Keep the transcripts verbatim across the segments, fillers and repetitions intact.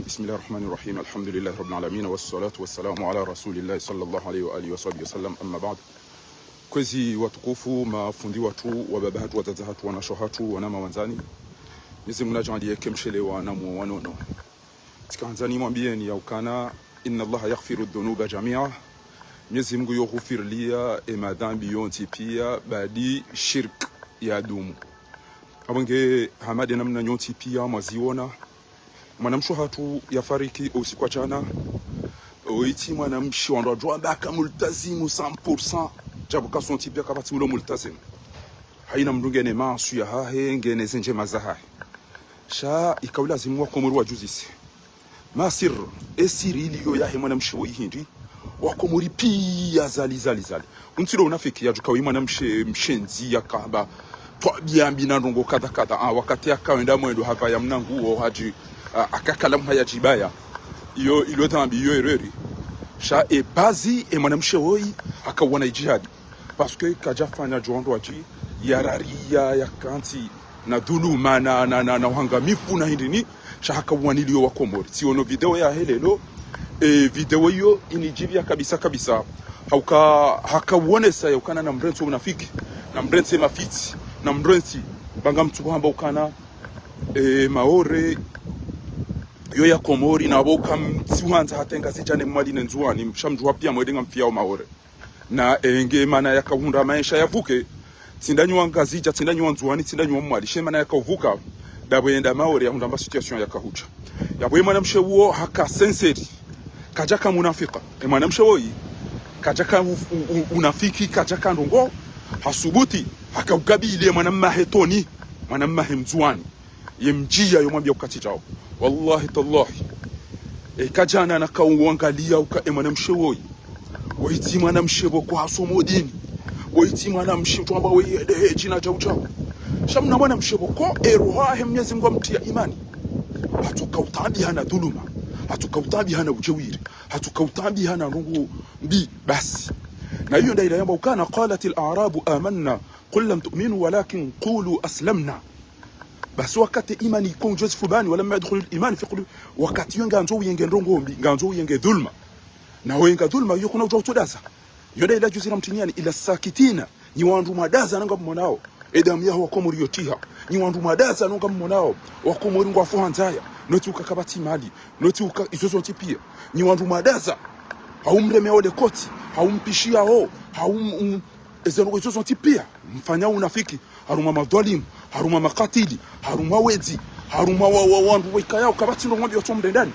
بسم الله الرحمن الرحيم. الحمد لله رب العالمين، والصلاة والسلام على رسول الله صلى الله عليه وآله وصحبه وسلم. أما بعد. Kwezi watukufu, mafundi watru, wababa hatru, wadzadze hatru, wanashe hatru, wanama wandzani. Mwenyezi Mungu nadjaanliye eka mshelewa na muo wa nono. Tsikahandza nimwambiyeni ya ukana, إن الله يغفر الذنوب جميعا. Mwenyezi Mungu yo ghufiriliya e madhambi yontsi piya, badi shirk ya dumu. Apvo nge hama nde namna nyontsi piya mwaziona. Mwanamshe hatru yafariki usiku wa djana. Oyitsi mwanamshe wandru wadjuwa amba aka multazimu cent pour cent. Djabu ka sontsi piya kapvatsi ulo multazimu. Hayina mndru ngena maaswi yahahe, ngena ze ndjema zahahe. Sha ikao lazimu wakomori wadjuzise. Masir, e siri iliyo yahe mwanamshe woyi hindri. Wakomori piya zali, zali, zali. Untsi lo unafiki yadjuka we mwanamshe mshenzi yakamba twabiya mbi na ndrongo kadha kadha. Ah, wakati yakawenda mwendo hapvaya mna nguo hadji, ah, akakala mha yadjibaya. Iyo, ilo dhambi, iyo erreur. Sha e bazi, e mwanamshe woyi, hakauwana idjihadi. Parce que kadjafanya djo wandru wadji, yarariya, yakantsi, na dhuluma, na, na, na, na uhangamifu, na hindri ni, sha hakauwaniliyo wakomori. Tsiono video yahe leo, e, video iyo inidjibiya kabisa kabisa. Hauka, hakauonesa ya ukana namrentsi unafiki, namrentsi mafitsi, namrentsi, ba ngamtsuko hamba ukana, e, Maore, yo ya Komori, na pvo kamtsiwandza hata e Ngazidja ne Mwali ne Ndzuwani, sha mdjuwa piya mwende ngamfiyao Maore. Na enge mana yakahundra maesha yavuke, tsi nda nyi wa Ngazidja, tsi nda nyi wa Ndzuwani, tsi nda nyi wa Mwali, she mana yakauvuka, dapvo yenda Maore yahundra amba situation yakahudja. Yapvo ye mwanamshe uwo haka sincère, kadjaka munafika. E mwanamshe woyi, kadjaka u-, u-, u-, unafiki, kadjaka ndrongo, hasubuti, hakaukabili ye mwanamahe Toni, mwanamahe Mndzuwani. Ye mdjiya yo mwambiya ukati djao. Wallahi tallahi. Eka djana nakauwangaliya uka e mwanamshe woyi. Woyi tsi mwanamshe pvoko hasomo dini. Woyi tsi mwanamshe twamba woyi yende hedji na djau djau. Sha mna mwanamshe pvoko, e roho yahe Mwenyezi Mungu hamtriya imani. Hatsuka utaabiha na dhuluma. Hatsuka utaabiha na udjeuri. Hatsuka utaabiha na ndrongo mbi basi. Na iyo nda ila yamba ukana قالت الأعراب آمنا قل لم تؤمنوا ولكن قولوا أسلمنا. Basi wakati imani iko ndjo zifubani, ولما يدخل الإيمان في قلوب-, wakati yo ngandzo uyenge ndrongo mbi, ngandzo uyenge dhulma. Na uyenga dhulma, yo kuna udjuwa utsodaza. Yo nda ila djuzira mtiniani, إلى الساكتين, nyi wandru mwadaza nanga mmonao. E damu yaho wakomori yotiha. Nyi wandru mwadaza nanga mmonao. Wakomori ngwafu ha ndzaya. Notsi uka kapvatsi mali. Notsi uka izo zontsi piya. Nyi wandru mwadaza. Haumremea ole koti. Haumpishiyao. Haum-, um, Eze ndrongo izo zontsi piya, mfanya unafiki, harumwa madhwalimu, harumwa makatili, harumwa wedzi, harumwa wa, wa, wandru wekayao, kapvatsi ndrongo mbi watso mrendani.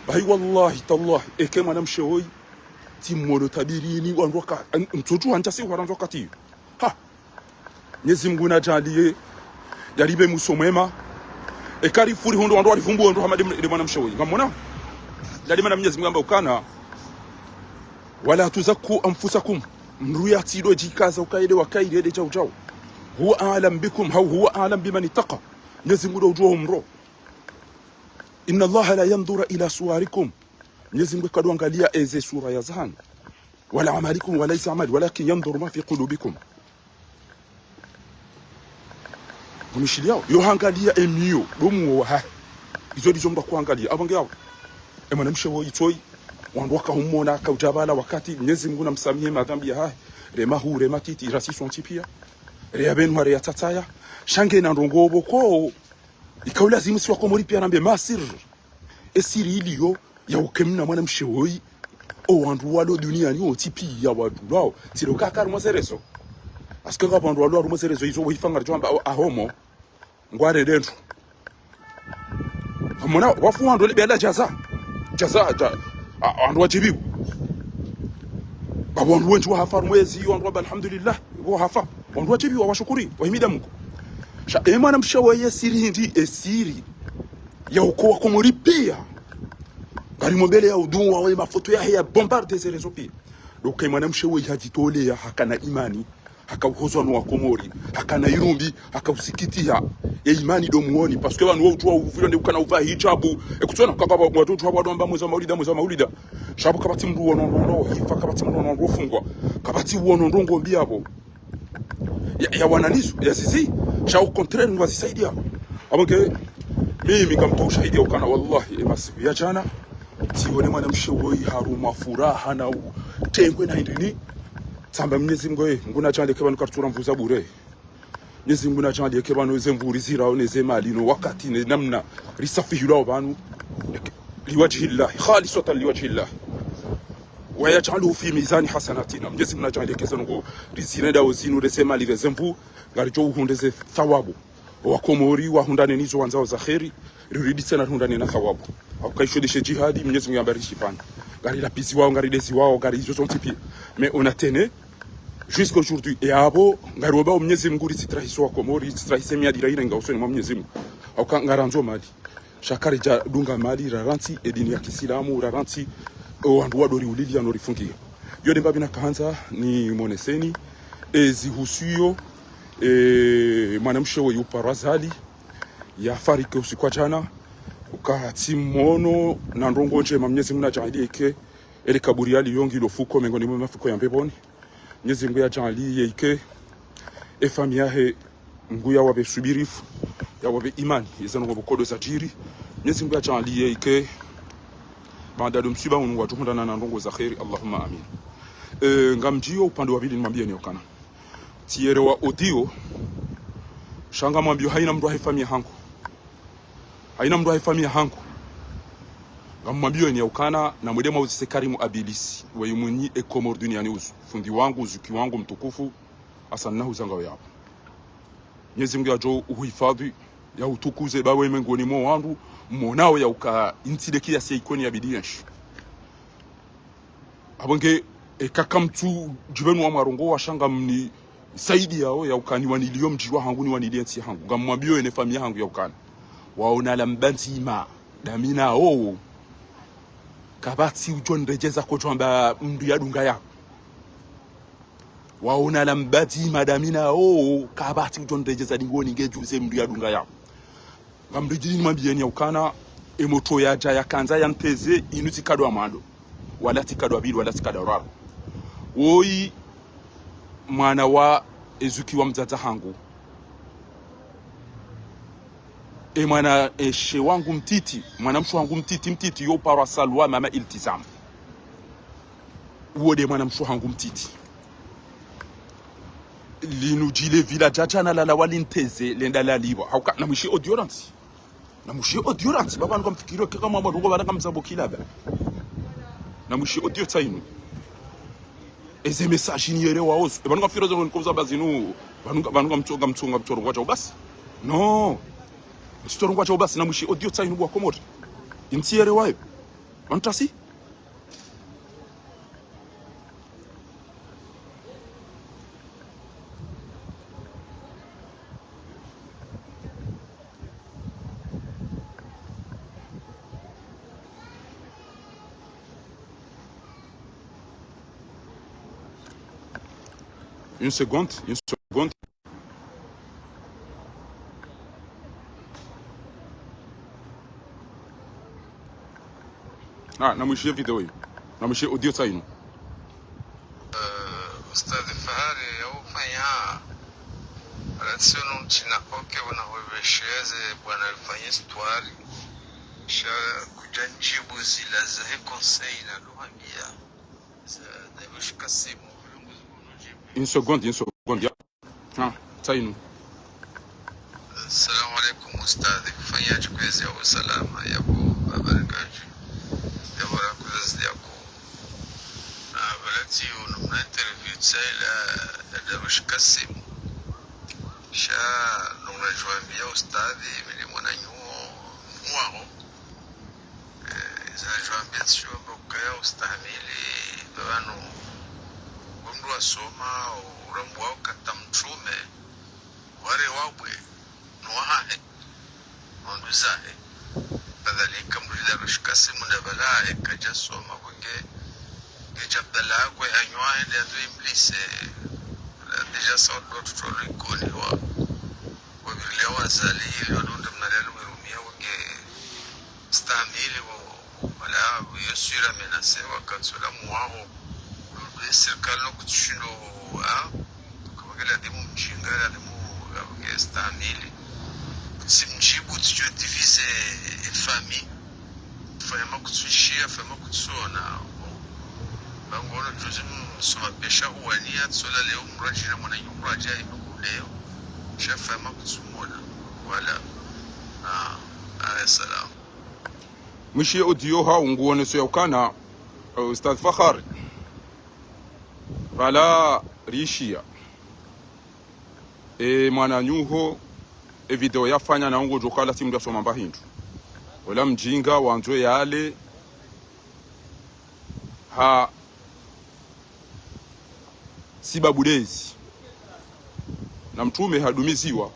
Bahi wallahi tallahi, eke mwanamshe woyi, tsi mwono tabirini, wandru waka, n-, ntsudjuwa ndjasi warandzo wakati. Ha! Mwenyezi Mungu nadjaanliye, yaripve mwiso mwema. Eka rifuri hundru wandru warivumbu wandru hama nde mwanamshe woyi. Ngamwona? Nda limana Mwenyezi Mungu hamba ukana, ولا تزكوا أنفسكم. Mndru yatsidjikaza uka yende wa kheri yende djau djau. هو أعلم بكم, hau هو أعلم بمن اتقى. Mwenyezi Mungu ndo udjuwa omro. إن الله لا ينظر إلى صوركم. Mwenyezi Mungu kadjwangaliya eze sura ya zahanyu. ولا أعمالكم, wala eze amali, ولكن ينظر ما في قلوبكم. Mumishiliyao, yo hangaliya emiyo, ndo muo wahahe. Izo ndizo mba kuangaliya. Apvo nge apvo. E mwanamshe woyi tsoyi. Wandru waka humona, haka udjabala wakati, Mwenyezi Mungu namsamihe madhambi yahahe. Rema hu, rema titi, rasi sontsi piya. Reya pvenua, reya tsatsaya. Sha ngena ndrongo pvoko. Ikao lazimu si wakomori piya rambe masir. E siri iliyo, ya uka mna mwanamshe woyi. O wandru walo duniani wontsi piya wadjulwao. Tsi lo kaka harumwa ze réseaux. Parce que ngapvo wandru walo harumwa ze réseaux izo woyi fanga ridjo amba o-, ahomo. Ngware ndrendro. Hamwona, wafu wandru wale bela jaza. Jaza, ja-, a-, wandru wadjibiwa. Apvo wandru wendji wahafa harumwa ezi, wandru wamba alhamdulillah, wahafa. Wandru wadjibiwa, washukuri, wahimida Mungu. Sha, e mwanamshe woyi e siri hindri, e siri. Ya uka wakomori piya. Ngari mwombeleya uduwa, we mafoto yahe ya bombarde ze réseaux piya. Ndo uka e mwanamshe woyi hadjitoleya, hakana imani, haka uhozwa no wakomori, hakana irumbi, haka usikitiha. E imani ndo muoni, parce que pvanu wo udjuwa uvilo nde ukana uva hijabu. E kutsona, kaka pva, wandru udjuwa wandru wamba mwezi wa maulida, mwezi wa maulida. Sha pvo kapvatsi mndru wono ndrongo, hifa kapvatsi mndru wono ndrongo fungwa. Kapvatsi wono ndrongo mbi apvo. Ya, ya wananizo, ya zizi, sha au contraire ngwazisaidiya. Apvo nge, Mimi ngamtso ushahidi ya ukana wallahi, emasiku ya djana, tsiwone mwanamshe woyi harumwa furaha na utengwe na hindrini. Tsamba Mnyezi Mngu, eh, Mngu nadjaanlie eka pvanu karitsura nvuu za bure. Mnyezi Mngu nadjaanlie eka pvanu ze nvuu rizirao ne ze mali no wakati ne namna risafihilwao pvanu. Liwajhillahi, khalisatan liwajhillahi. Wayaj'alhu fi mizani hasanatina. Mnyezi Mngu nadjaanlie eka ze ndrongoo rizirendao zinu, reze mali, reze nvuu, ngaridjo uhundra ze thawabu. Wakomori wahundrane nizo wandzao za kheri, ririditse na rihundrane na thawabu. Hauka isho ndeshe jihadi, Mnyezi Mngu yamba rishipvane. Ngarilapiziwao, ngarideziwao, ngari izo zontsi pia. Mais on a tenu jusqu'à aujourd'hui. E apvo, ngariomba o Mnyezi Mngu ritsitrahiso wakomori, ritsitrahise miadi rahirenga usoni mwa Mnyezi Mngu. Hauka ngarandzo mali. Sha karidja dunga mali, rarantsi, e dini ya kisilamu, rarantsi, o wandru wadori ulilia no rifungia. Yo nde mbapvi nakandza nimoneseni, e zihusuo, e mwanamshe woyi uparwa Azali, yafariki usiku wa djana, uka tsimwono na ndrongoo ndjema, Mnyezi Mngu nadjaanlie eka, ele kaburi yalio ngilo fuko, mengoni mwe mafuko ya mbepvoni. Mnyezi Mngu yadjaanlie eka, e famiyi yahe, Mngu yawapve subira, yawapve imani, eza ndrongoo pvoko ndo zadjiri. Mnyezi Mngu yadjaanlie eka, baanda ndo mswiba unu wadjo hundrana na ndrongoo za kheri, Allahumma amin. E, ngamdjio upande wa pvili nimwambieni ya ukana. Tsielewa audio, sha ngamwambio haina mndru wahe famiyi yahangu. Haina mndru wahe famiyi yahangu. Ngamwambioni ya ukana, namwende mwauzise Karimu Abilisi, woyi mwinyi e Comores Dunia News. Fundi wangu, zuki wangu mtukufu, Hassan Nahuza ngawe yapvo. Mnyezi Mngu yadjo uhuhifadhwi, yahutukuze, ba we mengoni mwa wandru, mwonao ya uka intsi nde kiasi ya Ikoni yabidi yenshi. Apvo nge, e, kaka mtsu djipvenu wa mwarongoa sha ngamnisaidiao ya uka niwanilio mdji wahangu, niwanilie ntsi yahangu. Ngamwambio ene famiyi yahangu ya ukana. Waona la mbadzima, damina o. Kapvatsi udjo nredjeza kodjo amba mndru yadunga yapvo. Waona la mbadzima, damina o. Kapvatsi udjo nredjeza dingoni ngedjuze mndru yadunga yapvo. Ngamridjini nimwambieni ya ukana, e motro yadja yakandza yanteze, inu tsi kado ya mwando. Wala tsi kado ya pvili, wala tsi kado ya raru. Woyi, mwana wa ezuki wa mdzadze hangu. E mwana, e she wangu mtiti, mwanamshe wangu mtiti, mtiti, yo uparwa Salwa, mama Iltizam. Uwo nde mwanamshe hangu mtiti. Linu djile vila djadja na lala walinteze, lenda lalipva. Hauka, namwishiye audio rantsi. Namwishiye audio rantsi. Baba nuka mfikiri, keka mwamba nuko bana kamzabo kilaba. Namwishiye audio tsainu. Eze message niyelewao zo. E pvanu ngamfikiri zo nikoza bazinu. Pvanu nga, pvanu ngamtso, ngamtso, ngamtso rongwa djao basi. Non. Mtso rongwa djao basi. Namwishiye audio tsainu bo wakomori. Intsi yelewayo. Pvanu tasi. Une seconde, une seconde. Ah, namwishiye video iyo. Namwishiye audio tsainu. Eh, Ustadh Fahari, ya ufanya. Alatsi unu ntsina oke, wana hwebesheze, bwana alifanya histoire. Sha kudja ndjibu zila zahe conseil na luhambia. Une seconde, une seconde, ya. Ah, tsainu. Assalamu alaikum, Ustadh. Fanya kwezi ya usalama, ya bo babarikaji. Ya bo rakuzazi ya ku. Ah, balati unu mna interview tsaila, ya Darush Kasim. Sha, nuna djwambiya Ustadh, mili mwana nyuo, mwaho. Eh, izo nadjwambiya tsiwamba ukaya ustahamili, pvanu, mndru wasoma, urambwa ukata mtrume, ware wabwe, no wahahe, no nduzahe. Kadhalika, mndru ila Darush Kasim nda bala, eka kadjasoma, kunge, nge djabdala, kwe hanywa, hende atu imlise, la déjà sa ndo tutolo Ikoni wa, wabirilia wazali, ili wadunde mnali alu wirumia, kunge, stahamili, wo, wala, yo sura menacé, wakatsola mwaho. Lulwe sirikali no kutsushindo, ah, kabakela demu mjinga, la demu, kabake stahamili. Tsimdjibu, tsidjo diviser e famille. Fanya makutsu ishiya, fanya makutsu ona. Bon. Ba ngono djuzi msoma pesha huwaniya, tsola leo mradjina mwana yu mradja ibe kuleo. Sha fanya makutsu mona. Voilà. Ah, ah, salam. Mwishiye audio ha unguoneso ya ukana, eh, Ustadh Fakhari. Pvala rishiya. E mwananyaho, e video yafanya na ungodjo kala tsi mndru yasoma mba hindru. Ola mdjinga wandzo yale ha sibabu lezi. Na mtrume hadumiziwa.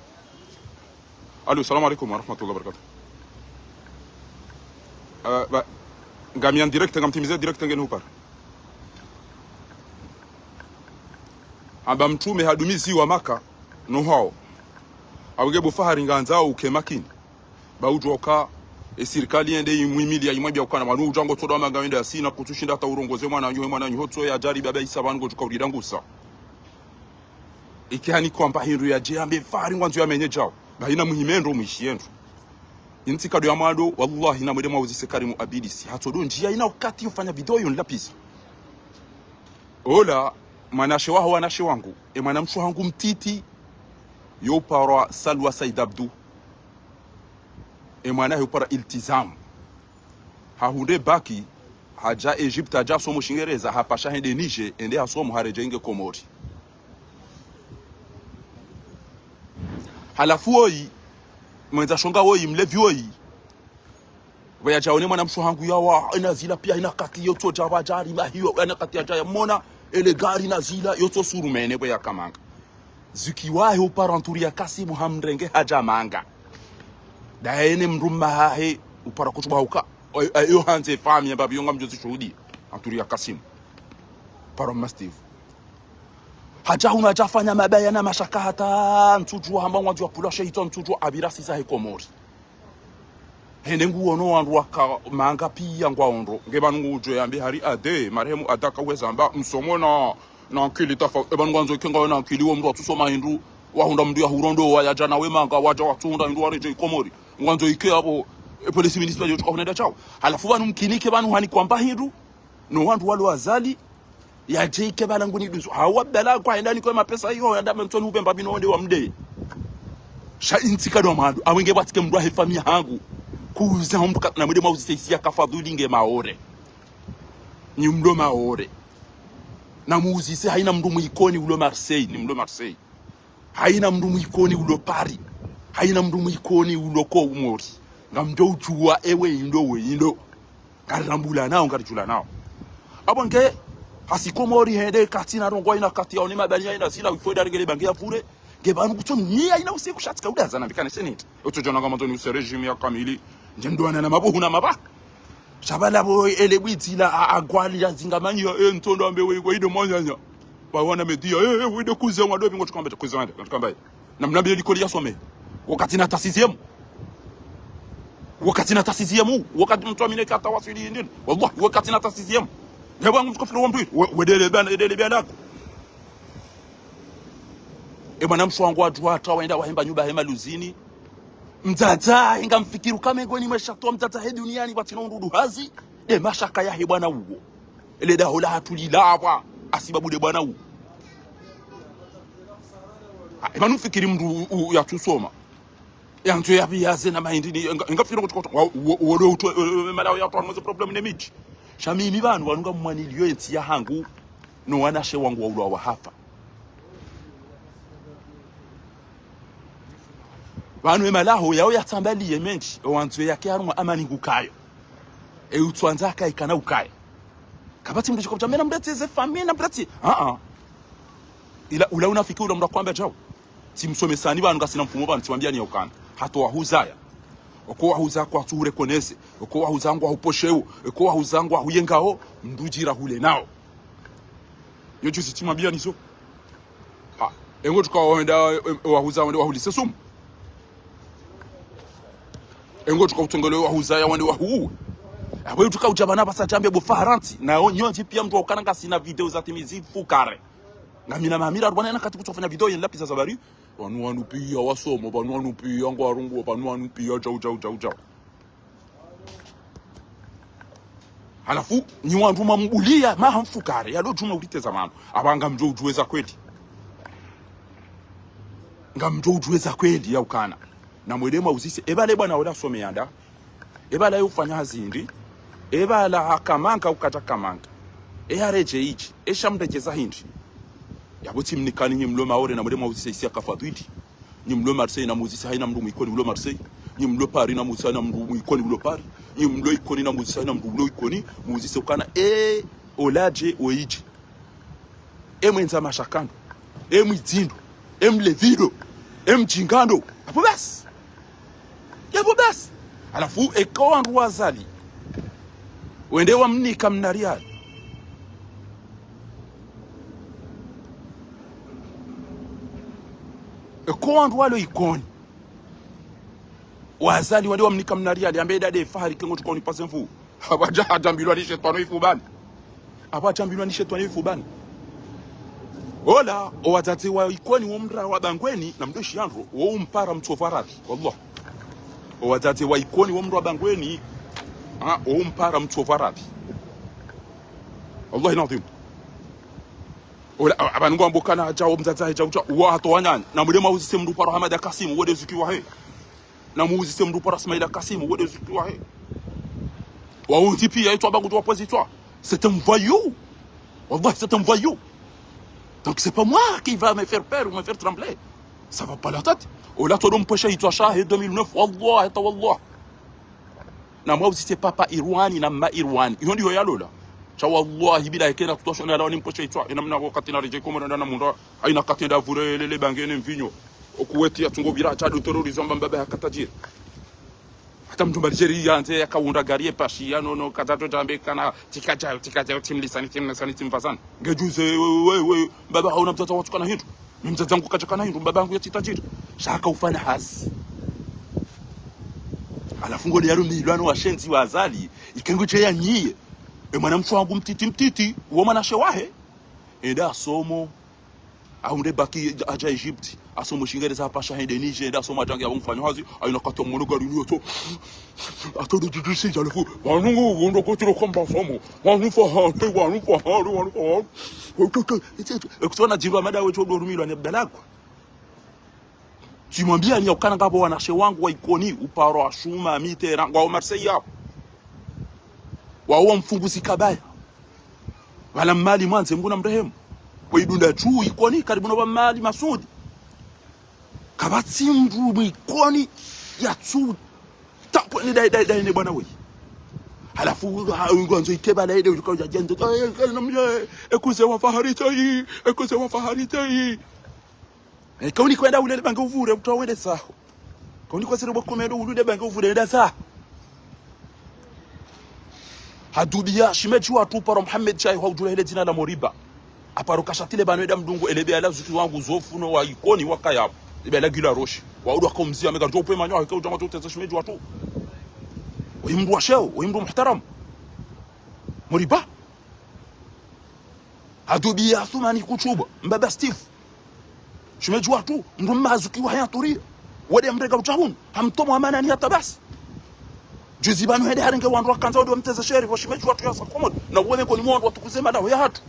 Alo, salamu alaikum wa rahmatullahi wa barakatuh. Ah, ba, ngami en direct, ngamtimize direct ngeni hupara. Amba mtrume hadumiziwa Maka, no hao. Awuge bo Fahari ngandzao uke makini. Ba udjoka, e sirikali yende imwimiliya imwambiya ukana, wanu udja ngotsoda manga wende asina, kutsushinda hata urongoze mwananyaho, mwananyaho tso ya djari baba isa pvanu ngodjuka ulidangusa. Ike hani kwamba hindru yadje yambe Fahari ngwandzo yamenye djao. Ba ina muhime ndro mwishiye ndro. Intsi kado ya mwando, wallahi na mwende mwauzise Karimu Abidisi. Hatsodo ndjiya ina wakati yofanya video yo nlapvisa. Ola, mwanashe waho wanashe wangu, e mwanamshe wahangu mtiti, yo uparwa Salwa Said Abdu. E mwana he uparwa Iltizam. Hahundre bac, hadja Egypte, hadja hasomo Shingereza, hapasha hende Niger, hende hasomo haredjei nge Komori. Halafu woyi, mwendza shonga woyi, mlevi woyi. Pvo yadja one mwanamshe wahangu yawa, ina zila piya ina wakati yotso dja pvadjari mahiyo, ina wakati yadja yamona, ele gari na zila, yotso surumene pvo yaka manga. Zuki wahe uparwa Nturi ya Kasimu hamrenge hadja manga. Daye ne mdrume hahe uparwa kutsuba uka. Oy-, oy-, yo handze famille mbapvi yo ngamdjo zishuhudiya. Nturi ya Kasimu. Parwa Mastivu. Hadja hunu hadja fanya mabaya na mashaka hata ntsudjuwa hamba ngwandzo yapvula shehitwa ntsudjuwa apvira sisa he Komori. Hende nguono wandru waka manga piya ngwaondo. Nge pvanu ngudjo yambe hari Ade, marehemu Ade akaweza amba msomo na, na ankili tafauti. E pvanu ngwandzo ike ngawe na ankili wo mndru watsusoma hindru, wahundra mndru yahurondowa yadja nawe manga, wadja watsuhundra hindru waredjei Komori. Ngwandzo ike apvo, e police municipale yotsuka hunenda shao. Halafu pvanu mkinike pvanu hani kwamba hindru, no wandru walo Azali, yadje ike pvala nguni dunzu. Hawa pvala kwa henda nikwe mapesa iyo, yanda mantsoni upvemba pvinu wonde wamde. Sha intsi kado ya mwando, awe nge pvatsike mndru wahe famille hangu. Kuuza mndru ka, na mwende mwauzise isiya ka Fadhuli nge Maore. Ni mlo Maore. Na muuzise haina mndru mwikoni ulo Marseille, ni mlo Marseille. Haina mndru mwikoni ulo Paris. Haina mndru mwikoni ulo Komori. Ngamdjo udjuwa ewe indo we indo. Ngarirambula nao, ngaridjula nao. Apvo nge, hasi Komori hende kati na rongo ina wakati yaone mabani yaina zila, wifo ida regele bange ya pvure. Nge pvanu kutso ni yaina usiku shatsi ka udaza na mbikane senete. Otso djana ngama ndzoni use régime ya kamili. Nje ndo wana na mabuhu na maba. Sha pvala pvo ele bwitsi la a, agwali ya zinga manyi ya, e, ntsondo ambe we, we ido mwananya. Pvawana media, e, e, we ido kuze wa dobi ngotsuka mbe, kuze wa dobi, ngotsuka mbe. Na mnambe likoli yasome. Wakati na hata sixième. Wakati na hata sixième. Wakati mndru amine kata waswili ndini. Wallahi, wakati na hata sixième. Nge pvanu mtsuka filo wa mndru. We, wedele bana, edele bana ko. E mwanamshe wahangu wadjuwa hata wenda wahemba nyumba he Maluzini. Mdzadze, inga mfikiri ukame ngoni mwesha towa mdzadze he duniani pvatsina undudu hazi. De mashaka yahe bwana uwo. Ele daho lahatru lilapva, hasibabu de bwana uwo. Ha, e pvanu mfikiri mndru u, u, yatsusoma. Yandzo yapvi yaze na mahindri ni, inga, inga fikiri kutsuka, wa, wo, wo, wo, utwe, e, e, malawo yatru, mwezo problème ne midji. Sha mimi pvanu, pvanu ngamwaniliyo entsi yahangu, no wanashe wangu waulwa wahafa. Pvanu emalaho yao yatsambaliye mendji, ewandzo yake harumwa amani ngukayo. E utswandza akaikana ukayo. Kapvatsi mndru shiko mdjamena mndru atsi ze famille na mndru atsi. Ah, ah. Ila ula unafiki ula mndru akwamba djao. Tsimsomesani pvanu ngasina mfumo pvanu, tsimwambiyani ya ukana. Hata wahuzaya. Oko wahuzaya kwatsu hurekonese. Oko wahuzaya ngwahuposheo. Oko wahuzaya ngwahuyengao. Mndru djira hule nao. Yo juzi tsimwambiyani zo. Ha, engo tsuka wenda, e, e, wahuza wende wahulise sumu. Engo tsuka utsongole wahuza ya wende wahuwe. Apvo tsuka udja pvanu pvasa djambe bo Faharantsi. Na yo nyonzi piya mndru wa ukana ngasina video za timizi fukare. Ngamina mamira, rubwana yana kati kutsofanya video yen lapvisa za bari. Pvanu wanu piya wasoma, pvanu wanu piya ngwarongoo, pvanu wanu piya djau, djau, djau, djau. Halafu, nyi wandru mamubuliya, maha mfukare, yalo djuma uliteza mano. Apvaha ngamdjo udjuweza kweli. Ngamdjo udjuweza kweli ya ukana. Na mwende mwauzise, epvala bwana ola asome yanda. Epvala yofanya hazi hindri. Epvala haka manga ukadja ka manga. Eyaredjeyi idji. Esha mredjeza hindri. Yapvo tsi mnikani nyi mlo Maore na mwende mwauzise isi ya kafadhwili. Nyi mlo Marseille na muuzise hayina mndru mwikoni ulo Marseille. Nyi mlo Paris na muuzise hayina mndru mwikoni ulo Paris. Nyi mlo Ikoni na muuzise hayina mndru ulo Ikoni. Muuzise ukana, e, oladje, oyidje. E mwendza mashaka ndo. E mwidzi ndo. E mlevi ndo. E mdjinga ndo. Yapvo basi. Yapvo basi. Halafu, eka wandru wa Azali. Wende wamnika mna riali. Eka wandru walo Ikoni. Wa Azali wende wamnika mna riali, yambe dade fahari kengo tuka unipase mvu. Apvadja hadjambilwa ni shetwani ifubani. Apvadja hadjambilwa ni shetwani ifubani. Ola, owadzadze wa Ikoni wo mdru wa Bangweni, na mdoshi yandro, wo umpara mtsovu wa radhi. Wallah. Owadzadze wa Ikoni wo mdru wa Bangweni, ha, wo umpara mtsovu wa radhi. Wallahi nadhim. Ola, a-, apvanu ngwambo kana hadja wo mdzadze hadja udja, uwa hatowa nyanyi. Na mwende mwauzise mndru paro Hamada Kasimu, wende zuki wahe. Na muuzise mndru paro Ismaila Kasimu, wende zuki wahe. Waundzi piya, itswa bangu tu wapwezi itswa. C'est un voyou. Wallah, c'est un voyou. Donc c'est pas moi qui va me faire peur ou me faire trembler. Ça va pas la tête. Ola todo mpwesha itswa shahe deux mille neuf. Wallah, hata wallah. Na mwauzise papa Irwani na mma Irwani. Iyo ndiyo yalola. Sha wallahi billahi kena kutosha na lawa ni mpwesha itswa. Ina mna wakati na redjeyi Komori na mundra. Hayina wakati nda vure lele bange ne mvinyo. Okuweti ya tungo bira cha do terrorisme amba mbaba ya katajiri. Hata mdjumba Algérie yandze yakaunda gari ye pashi ya nono katato tambe kana tsikadja, tsikadja, tsimlisani, tsimlisani, tsimvazani. Ngedjuze, we, we, we, mbaba hauna mdzadze watsu kana hindru. Mi mdzadze wangu kadja kana hindru, mbaba wangu yatsi tajiri. Sha haka ufanya hazi. Halafu ngole yalo milwano washenzi wa Azali, ikengo dje ya nyiye. E mwana mshe wangu mtiti mtiti, uwo mwanashe wahe. Ende asomo. Aunde bac hadja Egypte. Asomo shingereza hapvasha hende Niger, ende asomo hadja nge apvo mfanya hazi, hayina wakati wa mwono gari ni yoto. Atodo djidjisi djalefu. Wanu ngu, ngu, ndo kotiro kamba somo. Wanu fahari, wanu fahari, wanu fahari. Ekutona djirwa mada wecho ndo rumilwa ni Abdallah kwa. Tsimwambia ni ya ukana ngapvo wanashe wangu wa Ikoni, uparo wa shuma, mitera, ngwao Marseille yapvo. Wao wamfunguzi kabaya. Pvala Mmali mwandze Mngu na mrehemu. Waidunda dju Ikoni, karibu no pva Mmali Masudi. Kapvatsi mndru mwikoni yatsu. Tapwe ni dai, dai, dai, ne bwana we. Halafu, ha, ngwandzo ikeba la ede, ujuka uja jendo. Ay, ay, namye, ekuze wa fahari tayi, ekuze wa fahari tayi. Eh, kauni kwenda ulele bange uvure, utowa wende zaho. Kauni kwasire bwa komendo ulude bange uvure, enda zaho. Hadubiya, shimedji watru paro Mohamed Shayi, hwa udjula hele dzina la Moriba. Aparo kashatile pvanu eda mdungu, elebe ala zuki wangu zofu no wa Ikoni wakaya pvo. Ebe ala gila roshi. Wa udu waka umziya, mega udjo upwe manyo, hake udjama toteza shimedji watru. Oyi mndru wa sheo, oyi mndru muhtaramu. Moriba. Hadubiya Athumani Kutshuba, mbaba Steve. Shimedji watru, mndru mma hazuki wa haya turiya. Wade mrega utsahunu, hamtomo amana ni hata basi. Juzi pvanu hende harenge wandru wakandza wade wamteza sheri, pvo shimedji watru ya sa Komori. Na uwe mengoni mwa wandru watukuze madaho ya hatru.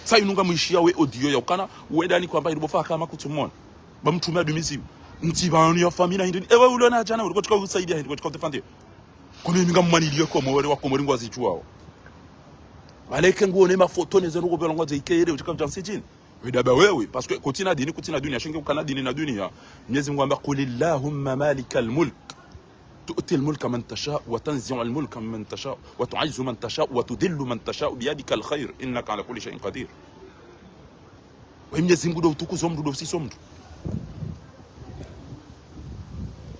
Sa inu ngamwishiya we audio ya ukana, wede ani kwamba ilibofa kama kutsumona. Ba mtrume adumizi. Ntsi pvanu ya famina hindri. Ewe ulona djana, ulikotika usaidia hindri, kotika utefande. Kome mi ngamwaniliye Komori, wa Komori ngwazidjuwao. Pvaleke nguone mafoto ne zenu kopelo ngwaze ikeyele, utika udjansi djini. We daba wewe, parce que kutsina dini, kutsina dunia, shinge ukana dini na dunia. Mwenyezi Mungu amba, "قل اللهم مالك الملك تؤتي الملك من تشاء وتنزع الملك ممن تشاء وتعز من تشاء وتذل من تشاء بيدك الخير إنك على كل شيء قدير." We Mwenyezi Mungu ndo utukuzo mndru, ndo usiso mndru.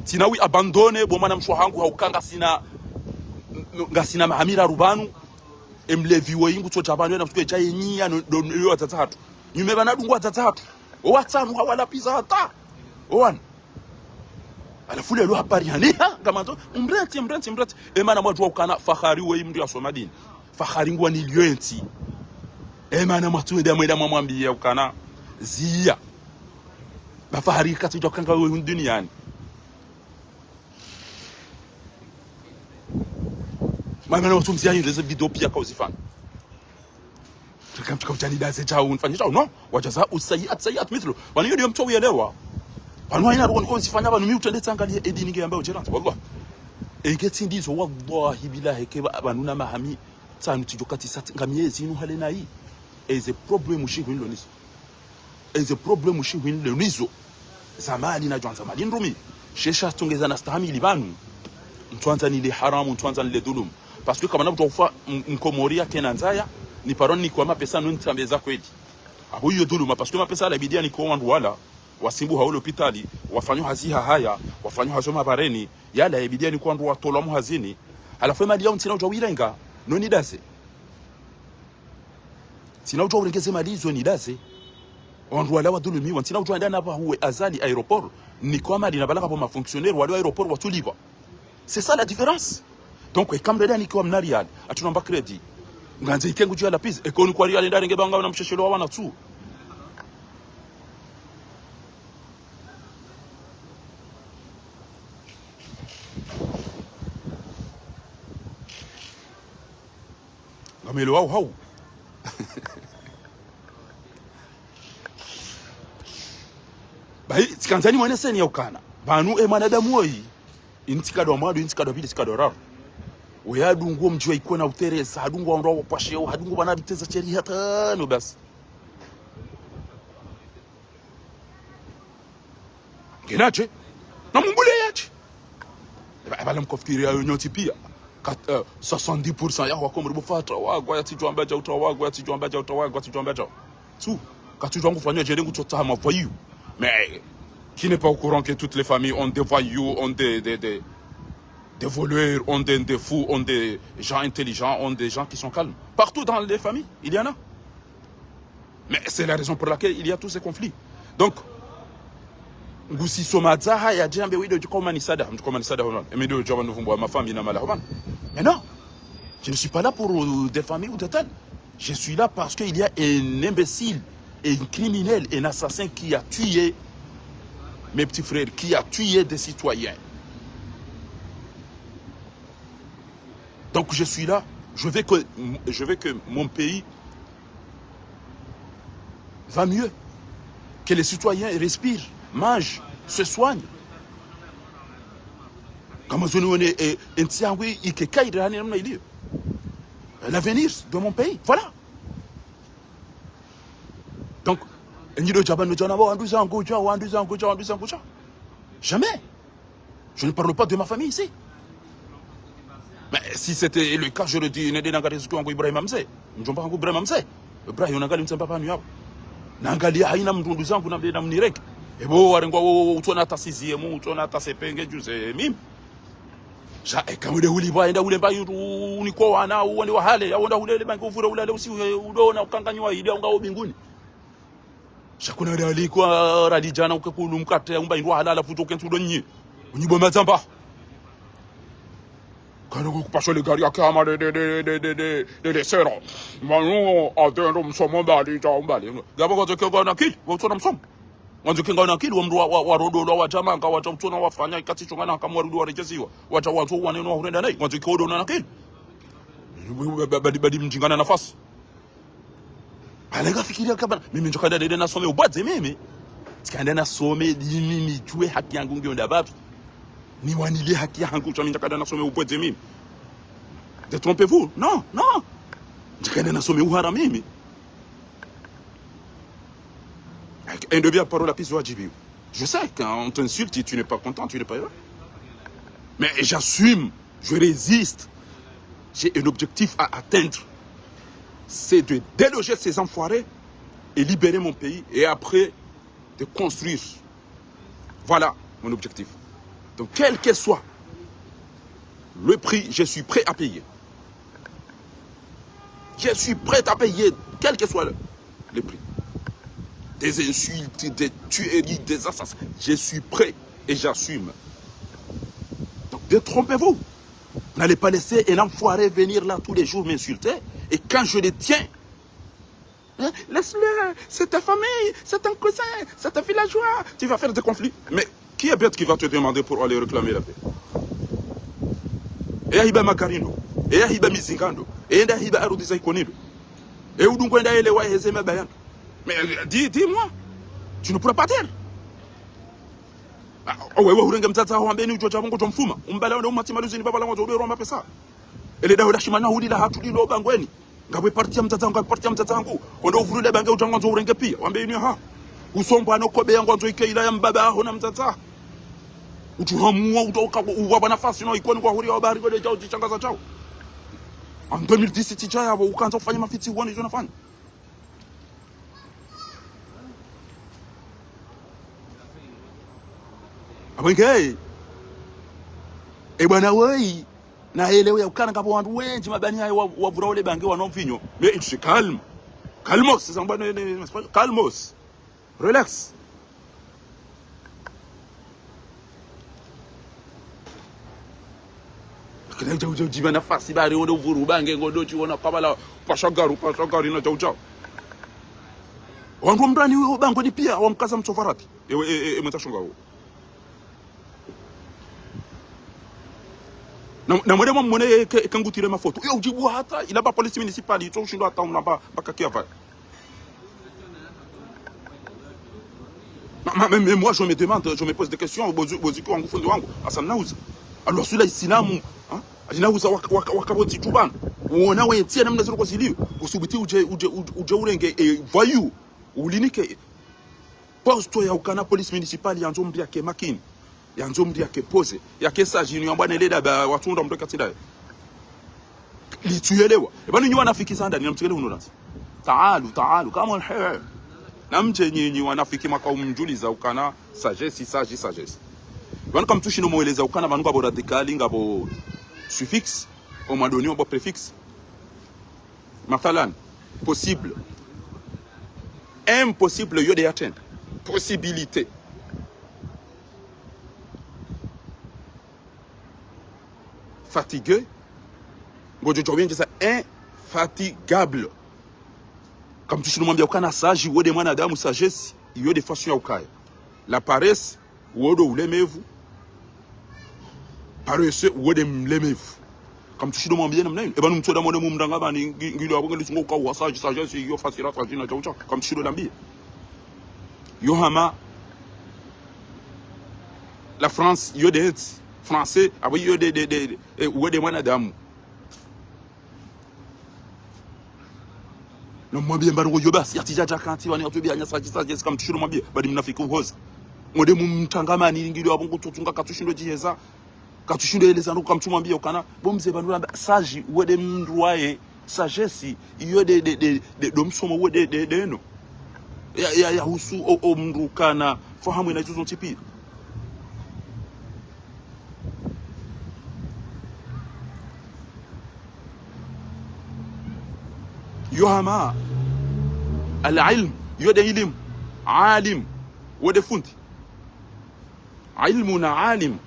Tsina wi abandonné, bo mwana mshe wahangu hauka ngasina, ngasina mahamira rubanu, emlevi wo ingu tso djabanu, ena msuke dja yenyiya, no, no, no, yo wadzadze hatru. Nyume pvanu dungu wadzadze hatru. O watsanu hawala pizza hata. O wana. Halafu lelo hapari hani, ha, ngamandzo, mrentsi, mrentsi, mrentsi. Emana mwadjuwa ukana, fahari wo imndru ya soma dini. Fahari ngwaniliyo entsi. E mana mwatsu wende mwenda mwamwambiye ukana ziya. Ba Fahari katsudjuwa ukanga wewe duniani. Mana watsumziya yindru ze video piya kauzifanya. Kamtsuka udjanidaze djau, nifanye djau, non. وجزاء السيئة سيئة مثلها. Pvanu iyo ndiyo mtso uyelewa. Pvanu hayina ruwa niko nzifanya pvanu mi utrende tsangaliye edini nge yambao djerantsi, wallah. Enge tsi ndizo, wallahi billahi, ke pva-, pvanu na mahami, tsanu tsidjo katisa tsi-, ngamiye zinu hale nayi. Eze problème shihwi nilo nizo. Eze problème shihwi nilo nizo. Za mali na djwandza mali ndrumi. Shesha tsongeza na stahamili pvanu. Mtsuandza nile haramu, mtsuandza nile dhulumu. Parce que kamana kutwa kufa m-, mkomori ya kena ndzaya, ni paro nikiwa mapesa no nitsambe za kweli. Apvo iyo dhuluma, parce que mapesa yala ibidi yanikwe wandru wala, wasimbuha ho lopitali, wafanyao hazi hahaya, wafanyao hazi ho mabareni, yala ibidi yanikwe wandru watolwa muhazini. Halafu emali yao ntsina udjuwa uyirenga, no nidaze. Ntsina udjuwa urenge ze mali izo nidaze. Wandru wala wadhulumiwa, ntsina udjuwa enda na pvahuwe Azali aéroport, nikwe mali na pvala kapvo ma fonctionnaires wale wa aéroport watsulipvwa. C'est ça la différence. Donc, eka mdru enda nikiwa mna riali, atsuna mba crédit. Ngandze ike ngudjo ya lapizi, eka unikwa riali ndarenge pvanga na msheshelo wa wana tsu. Ngamwelewa hau. Bahi, tsikandza nimweneseni ya ukana. Pvanu e mwanadamu woyi. Intsi kadwa mwando, intsi kadwa pvili, intsi kadwa raru. Weya dungu mdji wa ikona uteresa, hadungu wandru wa pvasheo, hadungu pvana biteza sheri hata no basi. Ngenaje? Na mumbule yaje? Eba, eba la mkofikiri yayo nyontsi piya. Kat-, euh, soixante-dix pour cent ya wakomori bo fa utrawagwa, yatsidjuwa mba dja utrawagwa, yatsidjuwa mba dja utrawagwa, yatsidjuwa mba dja. Tsu, katsudjuwa ngufanywa djende ngutsotsaha ma voyous. Mais qui n'est pas au courant que toutes les familles ont des voyous, ont des, des, des, des voleurs, ont des, des fous, ont des gens intelligents, ont des gens qui sont calmes. Partout dans les familles, il y en a. Mais c'est la raison pour laquelle il y a tous ces conflits. Donc, ngusisoma dzaha ya djambe wido djukoma ni sada, mdjukoma ni sada homan. Emido djaba nuvumbo ma famille na mala homan. Mais non, je ne suis pas là pour, euh, des familles ou des tels. Je suis là parce qu'il y a un imbécile, un criminel, un assassin qui a tué mes petits frères, qui a tué des citoyens. Donc je suis là, je veux que, je veux que mon pays va mieux, que les citoyens respirent, mangent, se soignent. Kama zoni wone, eh, entsi yangu ike kaida hani namna iliyo. L'avenir de mon pays, voilà. Donc, enyi do djaba no djana wandru zangu dja, wandru zangu dja, wandru zangu dja. Jamais. Je ne parle pas de ma famille ici. Mais si c'était le cas, j'aurais dit, nende nangalie zuki wangu Ibrahim Mze. Mdjomba wangu Ibrahim Mze. Ibrahim, nangalie mtsemba pvanu yapvo. Nangalie hayina mdru ndugu zangu na mdru na mnireke. Ebo, warengwa wo, wo, utsona hata sixième, utsona hata C P nge juze mimi. Sha, eka wende huli pvwa, enda hule mba yuru, uniko wana, uwende wahale, ya wenda hule le bangi uvure ulale usi, udo na ukanganywa, ili unga wo mbinguni. Sha kuna wende huli kwa rali djana uke kulu mkate, umba indru wahala, halafu utoke ntsu udo nyi. Unyi bo madzamba. Kana kukupasho le gari ya kama de, de, de sera. Manu, adendo msomo mbali, dja mbali. Gaba kwa teke kwa nakili, kwa utsona msomo. Wandzo kenga wana akili, wa mdru wa, wa, wa rodolwa, wa djamanga, wa dja utsona wafanya, ikati shongana, haka mwarudi wa redjeziwa. Wa dja wandzo waneno wa hurenda nayi, wandzo ike odo na akili. Ba-, ba-, badi, badi mdjingana nafasi. Alenga fikiri ya kabana, mimi ndjoka nda nende nasome ubwadze mimi. Tsika nda nasome dini nidjuwe haki yangu ngiyo nda pvapvi. Niwanile haki yangu, sha mi ndjoka nda nasome ubwadze mimi. Détrompez-vous. Non, non. Ndjoka nda nasome uhara mimi. Endo pvia parole la pisi wadjibiwa. Je sais, quand on t'insulte, tu n'es pas content, tu n'es pas heureux. Mais j'assume, je résiste. J'ai un objectif à atteindre. C'est de déloger ces enfoirés et libérer mon pays. Et après, de construire. Voilà mon objectif. Donc, quel que soit le prix, je suis prêt à payer. Je suis prêt à payer, quel que soit le, le prix. Des insultes, des tueries, des assassins. Je suis prêt et j'assume. Donc, détrompez-vous. N'allez pas laisser un enfoiré venir là tous les jours m'insulter. Et quand je le tiens, Hein? Laisse-le, c'est ta famille, c'est ton cousin, c'est ton villageois. Tu vas faire des conflits. Mais qui est bête qui va te demander pour aller réclamer la paix? Eye ahiba magari ndo, eye ahiba mizinga ndo, eye nde ahiba arudhi za Ikoni ndo. Eye udungo enda yelewa heze mabaya ndo. Mais, euh, dis, dis-moi, tu ne pourras pas dire. Ah, oh, wewe urenge mdzadze waho wambe ni udjo dja pvo ngodjo mfuma. Umbala wende umatsi maluzini baba la ngwandzo ude roma pesa. Ele daho la shimana huli la hatru lilo bangweni. Ngapvo parti ya mdzadze wangu, ngapvo parti ya mdzadze wangu. Wende uvurule bange udja ngwandzo urenge pia. Wambe inu ha. Usombwa no kobe ya ngwandzo ike ila ya mbaba waho na mdzadze waho. Udjuhamua, udjo uka, uwa bana fasi no Ikoni kwa huri ya wabari ngode djao djishangaza djao. En deux mille dix-sept dja yapvo, ukandza ufanya mafitsi uwone izo nafanya. Apvo nge, e bwana woyi, na elewe ya ukana ngapvo wandru wendji mabani hayo wa, wavura ole bange wanwa mvinyo. Mais je suis calme. Calmos, c'est ça, bwana, ne, ne, calmos. Relax. Kina djau djau djiba nafasi bari wende uvuru bange ngodo djiwona kabala pasha garu, pasha garu na djau djau. Wandru mndani wo bangweni pia, wamkaza mtsofarati. Ewe, e, e, e, mweta shonga wo. Na, na mwende mwamwone ye ke, ke ngutire mafoto. Yo, udjibu hata, ila ba police municipale, itso ushindo hata unamba, baka kia va. Ma, ma, mais, mais moi, je me demande, je me pose des questions. Bozi, bozi ki wangu fundi wangu, Hassan Nauza. Alors, sula Islamu, hein? Ali Nauza waka, waka, waka bozi tubana. Uona we ntie namna zilo kwa zilio. Usubuti uje, uje, uje, uje urenge, e, vayu. Ulinike. Poste ya ukana police municipale yandzo mndru yake makini. Yandzo mndru yake posé. Yake sage inu yambwa ne leda ba watsunda mndru katsinda. Litsuyelewa. E pvanu nyi wanafiki sanda, ni namtsikele hunu nasi. Taalu, taalu, come on here. Namdje nyi, nyi wanafiki maka umdjuliza ukana sagesse, sage, sagesse. Pvanu kamtsushino mweleza ukana pvanu ngapvo radical, ngapvo suffixe, omadoni, ngapvo préfixe. Mathalan, possible. Impossible, yo de atteindre. Possibilité. Fatigué. Ngodjo djo wendjeza infatigable. Kamtsushino mwambia ukana sage, wo de mwanadamu sagesse, yo de façon ya ukaya. La paresse, wo do ulemevu. Paresseux, wo de mlemevu. Kamtsushino mwambia namna inu. E pvanu mtsoda mwone mumndanga bani, ngi, ngilo apvo ngeli sungo uka wa sage, sagesse, yo fasira sage na djau djau. Kamtsushino lambia. Yo hama, la France, yo de français, apvo yo de, de, de, de, e, wo de mwanadamu. Na mwambie mbari ngo yo basi, yatsi djadja kanti, wani yatsu bia nya sage, sagesse, kamtsushino mwambie, badi mnafiki uhoza. Ngode mumtsangamani, ngilo apvo ngo tsotsunga, katsushindo djiheza, katsushindo eleza ndo kamtsumwambie ukana, bo mze pvanu lamba, sage, wo de mndru waye, sagesse, iyo de, de, de, de, do msomo wo de, de, de no. Ya, ya, ya husu o, o mndru kana, fahamu ina izo zontsi pia. Yo hama, al-ilm, yo de ilim, alim, wo de fundi. Ilmu na alim.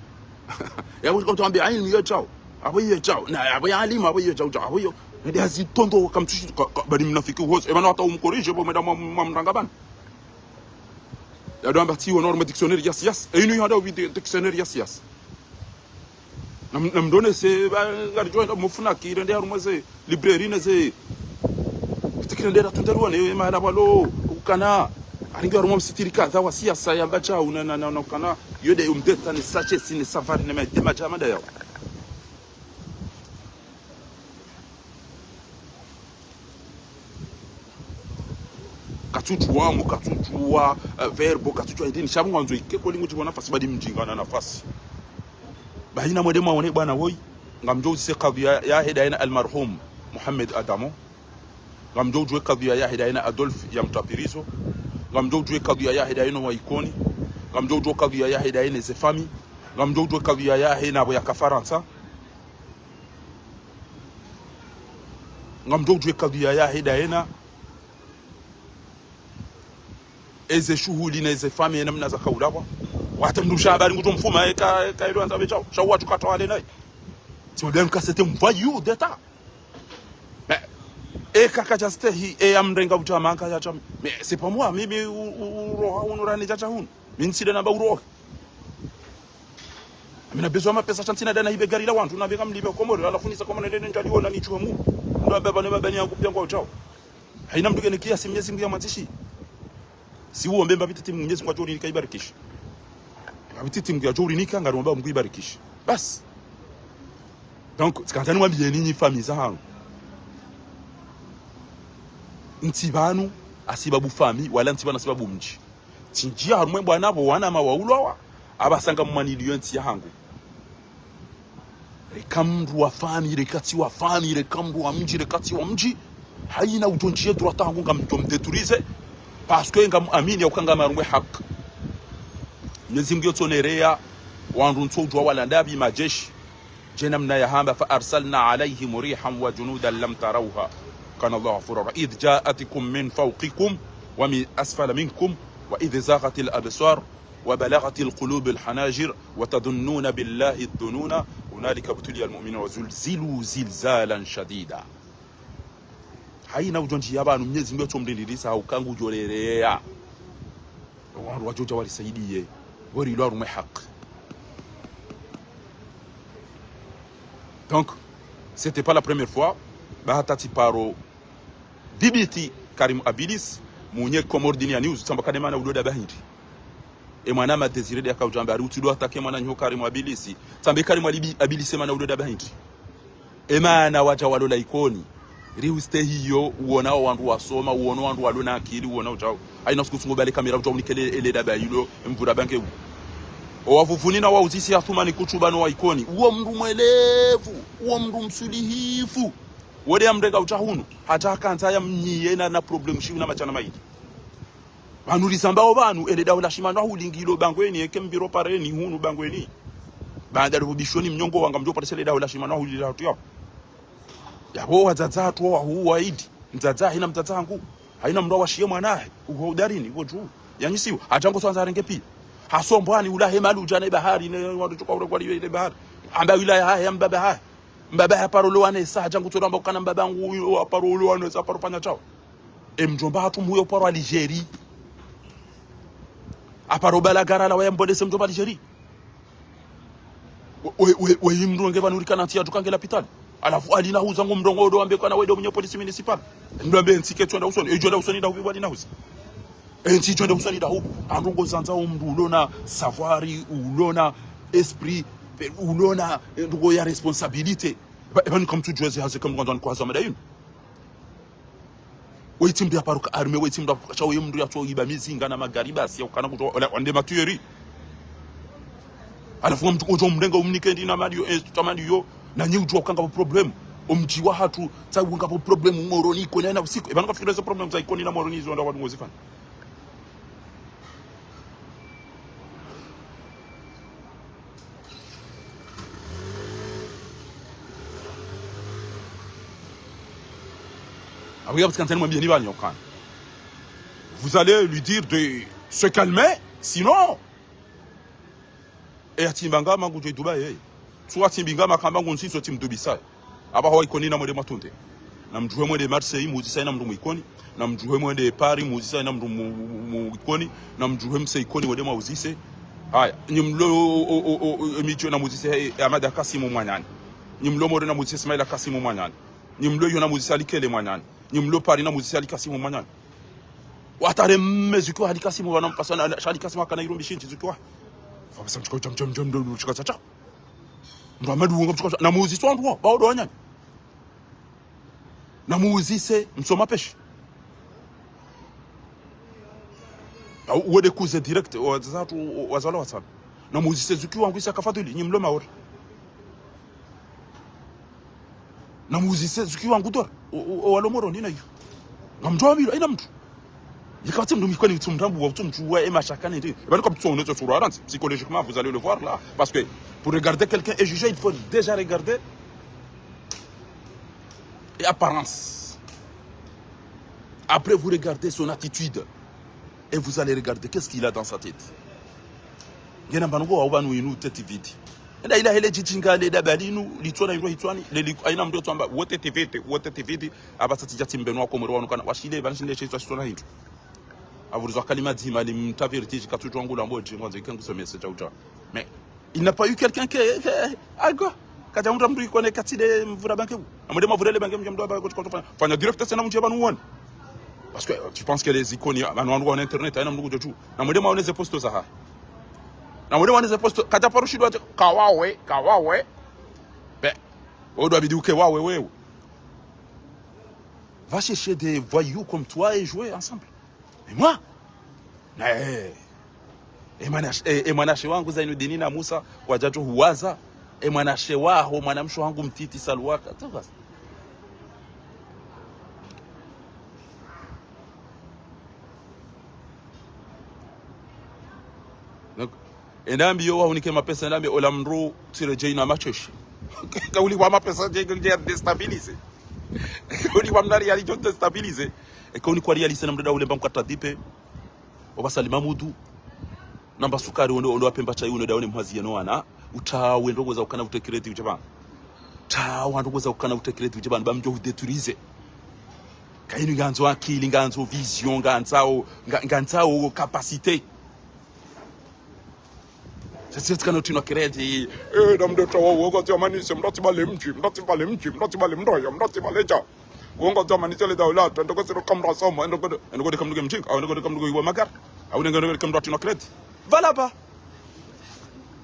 Ya, mtu kamtsuambia ilmu yo djau. Apvo yo djau. Na, apvo yo alim, apvo yo djau, djau. Apvo yo. Nde hazi tondo kamtsushi, ka, ka, badi mnafiki uhoza. E pvanu hata umcorrige, bo mwenda mwa, mwa mndanga bana. Ya do amba tsi wo norme dictionnaire, yes, yes. E inu yo hada ubi di-, dictionnaire, yes, yes. Na, na mndone se, ba, ngari djo enda mufuna ki, rende harumwa ze, librairie ne ze. Tsikirende ra tunderuwa ne, mahala pvalo, ukana. Aringi harumwa msitiri kadha wa siasa ya mbacha, una, na, na, na, ukana. Yo de umdeta ne sagesse, ne savoir, ne ma, de madjama da yao. Katsudjuwa mo, katsudjuwa, eh, verbe, katsudjuwa idini. Sha pvo ngwandzo ike koli ngudjibu nafasi, badi mdjinga na nafasi. Bahi na mwende mwaone bwana woyi. Ngamdjo uzise kadhiya ya, yahe dayina almarhum Mohamed Adamo. Ngamdjo udjuwe kadhiya yahe dayina Adolphe ya Mtapirizo. Ngamdjo udjuwe kadhiya yahe dayina wa Ikoni. Ngamdjo udjuwe kadhiya yahe dayina ze famille. Ngamdjo udjuwe kadhiya yahe na pvo yaka Farantsa. Ngamdjo udjuwe kadhiya yahe dayina. Eze shuhuli na eze famille namna zakaulawa. Wata mndru sha habari ngudjo mfuma, eka, eka ilo andza pvechao. Sha watsu katawale nayi. Tsi mabia mka c'était un voyou d'État. Mais, E kaka djastehi, e ya mrenga udjama nka ya djama. Mais c'est pas moi, mi, mi, u, u, uroha unu rani djadja hunu. Mi ntside namba uroha. Mi na besoin mapesa sha ntsina dana hibe gari la wandru, na beka mlibe Komori, halafu nisa Komori nende ndjaliona nitsuhe mu. Ndo ambe bane mabani yangu pia ngwa udjao. Haina mndru kene kiasi Mnyezi Mngu ya mwandzishi. Si uombe mbapvi titi Mngu Mnyezi Mngu yadjo urinika ibarikishe. Mbapvi titi Mngu yadjo urinika, ngari omba Mngu ibarikishe. Basi. Donc, tsikandza nimwambiyeni nyi fami zahangu. Ntsi pvanu, hasibabu fami, wala ntsi pvanu hasibabu mdji. Tsindjiya harumwa bwana pvo wana mawaulwawa, apvasa ngamwaniliyo ntsi yahangu. Reka mndru wa fami, reka tsi wa fami, reka mndru wa mdji, reka tsi wa mdji. Haina udjo ndjiye droit hangu ngamdjo mdétruise. Parce que ngamuamini ya uka ngami harumwa haki. Mnyezi Mngu yotsonereya, wandru ntso udjuwa wala ndapvi madjeshi. Djena mna yahamba, فأرسلنا عليهم ريحا وجنودا لم تروها. كان الله غفورا رحيما. إذ جاءتكم من فوقكم ومن أسفل منكم وإذ زاغت الأبصار وبلغت القلوب الحناجر وتظنون بالله الظنونا هنالك ابتلي المؤمنون وزلزلوا زلزالا شديدا. Haina udjo ndjiya pvanu Mnyezi Mngu yotso mlindilisa ha uka ngudjo lereya. Wandru wadjo dja warisaidiye. Pvo rilwa harumwa haki. Donc, c'était pas la première fois. Ba hata tsiparo dhibiti Karim Abilis, mwenye Comores Dunia News, tsamba kane mana udoda bahindri. E mwana ma Désiré de akaudjamba, ari utsido atake mwana nyo Karim Abilis. Tsambe Karim Alibi-, Abilis e mana udoda bahindri. E mana wadja walola Ikoni. Riustehiyo, uona wandru wasoma, uona wandru walona akili, uona udjao. Haina suku tsungo bale kamera udjao unikele ele daba ilo, mvura bange u. O wavuvuni na wauzisi ya Thumani Kutsuba no wa Ikoni. Uwo mndru mwelevu, uwo mndru msulihifu. Wode ya mrenga udja hunu, hata hakandza ya mnyiye na, na problème shiwi na madjana mayili. Pvanu rizambao pvanu, ele daula shimano ahulingilo Bangweni, eke mbiro pareni hunu Bangweni. Baanda lubishoni mnyongo wanga mdjo parisele daula shimano ahulila hatu yao. Yapvo wadzadze hatru wahu waidi. Mdzadze haina mdzadze hangu. Haina mndru awashiye mwanahe. Uho udarini, uho dju. Yanyisiwa. Hadja ngo swandza arenge pia. Hasombwani ulahe mali udja ne bahari, ne wandru tsuka urengwa liwe ile bahari. Amba wilaya hahe, ya mbaba hahe. Mbaba hahe paro lowa ne sa, hadja ngo tsoramba ukana mbaba hangu, uyo aparo lowa ne sa, aparo fanya chao. E mdjomba hatru mhuyo paro Algérie. Aparo balagara la waya mbonese mdjomba Algérie. We, we, we, we, mndru nge pvanu rika na ntsi ya tuka nge lapitali. Halafu Ali Nahuza ngo mrongo odo ambe kana wedo mnye police municipale. Ndo ambe ntsi ke tswenda usoni. E djo enda usoni da hubi wali Nahuza. E ntsi djo enda usoni da hubi. Andru ngo zandza o mndru ulona savoir, ulona esprit, ulona, e, ndrungo ya responsabilité. Eba, eba ni kamtsu djuwezi haze kamtsu kwanza ni kwa haza mada yinu. Wetsi mndru ya paruka arme, wetsi mndru ya paruka shawo, ye mndru ya tso iba mizinga na magari basi, ya ukana kutso, wala, wande matuerie. Halafu mndru kutso mrenga umnike ndi na mali yo, eh, tuta mali yo, na nyi udjuwa ukanga problème. Omdji wa hatru, tsa ukanga problème, Moroni, Ikoni, na usiku. Eba naka fikira ze problème za Ikoni na Moroni, izo nda wandru ngozifanya. Apvo ya pvutsi kandzani mwambiye ni pvanu ya ukana. Vous allez lui dire de se calmer, sinon. E ya tsimba ngama ngudjo iduba ye. Tsuwa tsimbi ngama kamba ngu nsiso tsimdubisa. Apvaha wa Ikoni na mwende mwatunde. Na mdjuhe mwende Marseille, muzisa ina mndru mu Ikoni. Na mdjuhe mwende Paris, muzisa ina mndru mu, mu, mu Ikoni. Na mdjuhe mse Ikoni, mwende mwauzise. Haya, nyi mlo, o, o, o, o, emidjo na muzise, eh, Ahmada Kasimu mwanani. Nyi mlo Moroni na muzise Ismaila Kasimu mwanani. Nyi mlo yo na muzise Ali Kele mwanani. Nyi mlo Paris na muzise Ali Kasimu mwanani. Watare mmezukiwa Ali Kasimu, wana mpasa na, na, Ali Kasimu akana irumbi shintsi zukiwa. Fabasa mtsuka ucha mcha mcha mcha mtsuka tsa tsa. Mndru Ahmadu wunga mtsuka tsa. Na muuzise wandru wa, bawo do wanyani. Na muuzise msoma peshi. Au uwede kuze direct, wazatu, wazala wasana. Na muuzise zukiwa ngwisa kafadhuli, nyi mlo Maore. Na muuzise zukiwa ngudora, o, o, o walo Moroni na iyo. Ngamdjo amilo, haina mndru. Yika tsi mndru mikoni tsi mndru ambu, tsi mndru wa ema shakane ndi. Eba nuka mtsu ono tso sura randzi. Psychologiquement, vous allez le voir là. Parce que pour regarder quelqu'un et juger, il faut déjà regarder et apparence. Après, vous regardez son attitude. Et vous allez regarder qu'est-ce qu'il a dans sa tête. Ngena mbanu ngo wa ubanu inu tête vide. Enda ila hele djidji nga le daba linu, litsona hindru hitswani, le li, haina mndru yotsoamba, wote tiviti, wote tiviti, apvasa tsidja tsimbe no wakomori wanu kana, washile, pvanu shinde shitswa shitsona hindru. Apvurizwa kalima dzima, limtaviri tiji, katsutsu wangu la mbodji, ngwandzo ike ngusomese dja udja. Mais, il n'a pas eu quelqu'un qui, qui, ah, quoi. Kadja mndru mndru ikone katsi de mvura banke. Amwende mavure le banke mdja mndru aba kotsi kotsi fanya. Fanya direct tsena mndje pvanu wone. Parce que, euh, tu penses que les icônes, pvanu wandru wana internet, haina mndru kudjo dju. Namwende mwaone ze posto zaha. Namwende mwaone ze posto, kadja paro shidwa dje, kawawe, kawawe. Ben, odwa bidi uke wawe wewe. Va chercher des voyous comme toi et jouer ensemble. Mais moi, na, eh, e mwana, e, e mwanashe wangu Zainudini na Musa, wadjadjo huwaza, e mwanashe waho, mwanamshe wangu mtiti Saluwaka, tu basi. Donc, enda mbiyo wahunike mapesa, enda mbiyo ola mndru tsire djeyi na matcheshi. Kauli wa mapesa dje, dje déstabilisé. Kauli wa mnari yali djo déstabilisé. E kauli kwa réalisé na mndru da ulemba mkatra dipe. Oba Salima Mudu. Namba sukari ondo, ondo wapemba chai uno da one mhazi yeno wana. Uta wendo kweza ukana ute crédit udje pvanu. Uta wendo kweza ukana ute crédit udje pvanu, ba mdjo hudétruisé. Kayinu ngandzo akili, ngandzo vision, ngandzao, nga, ngandzao capacité. Sasa tsikana utinwa crédit. Eh, da mndru tsawa, uongo tsi amanise, mndru tsi bale mdji, mndru tsi bale mdji, mndru tsi bale mndoya, mndru tsi bale dja. Uongo tsi amanise le daula, ndo kwezi ndo kamndru asoma, ndo kwezi, ndo kwezi kamndru ke mdjinga, ndo kwezi kamndru ke wa magari. Au ndo kwezi kamndru atinwa crédit. Voilà pas.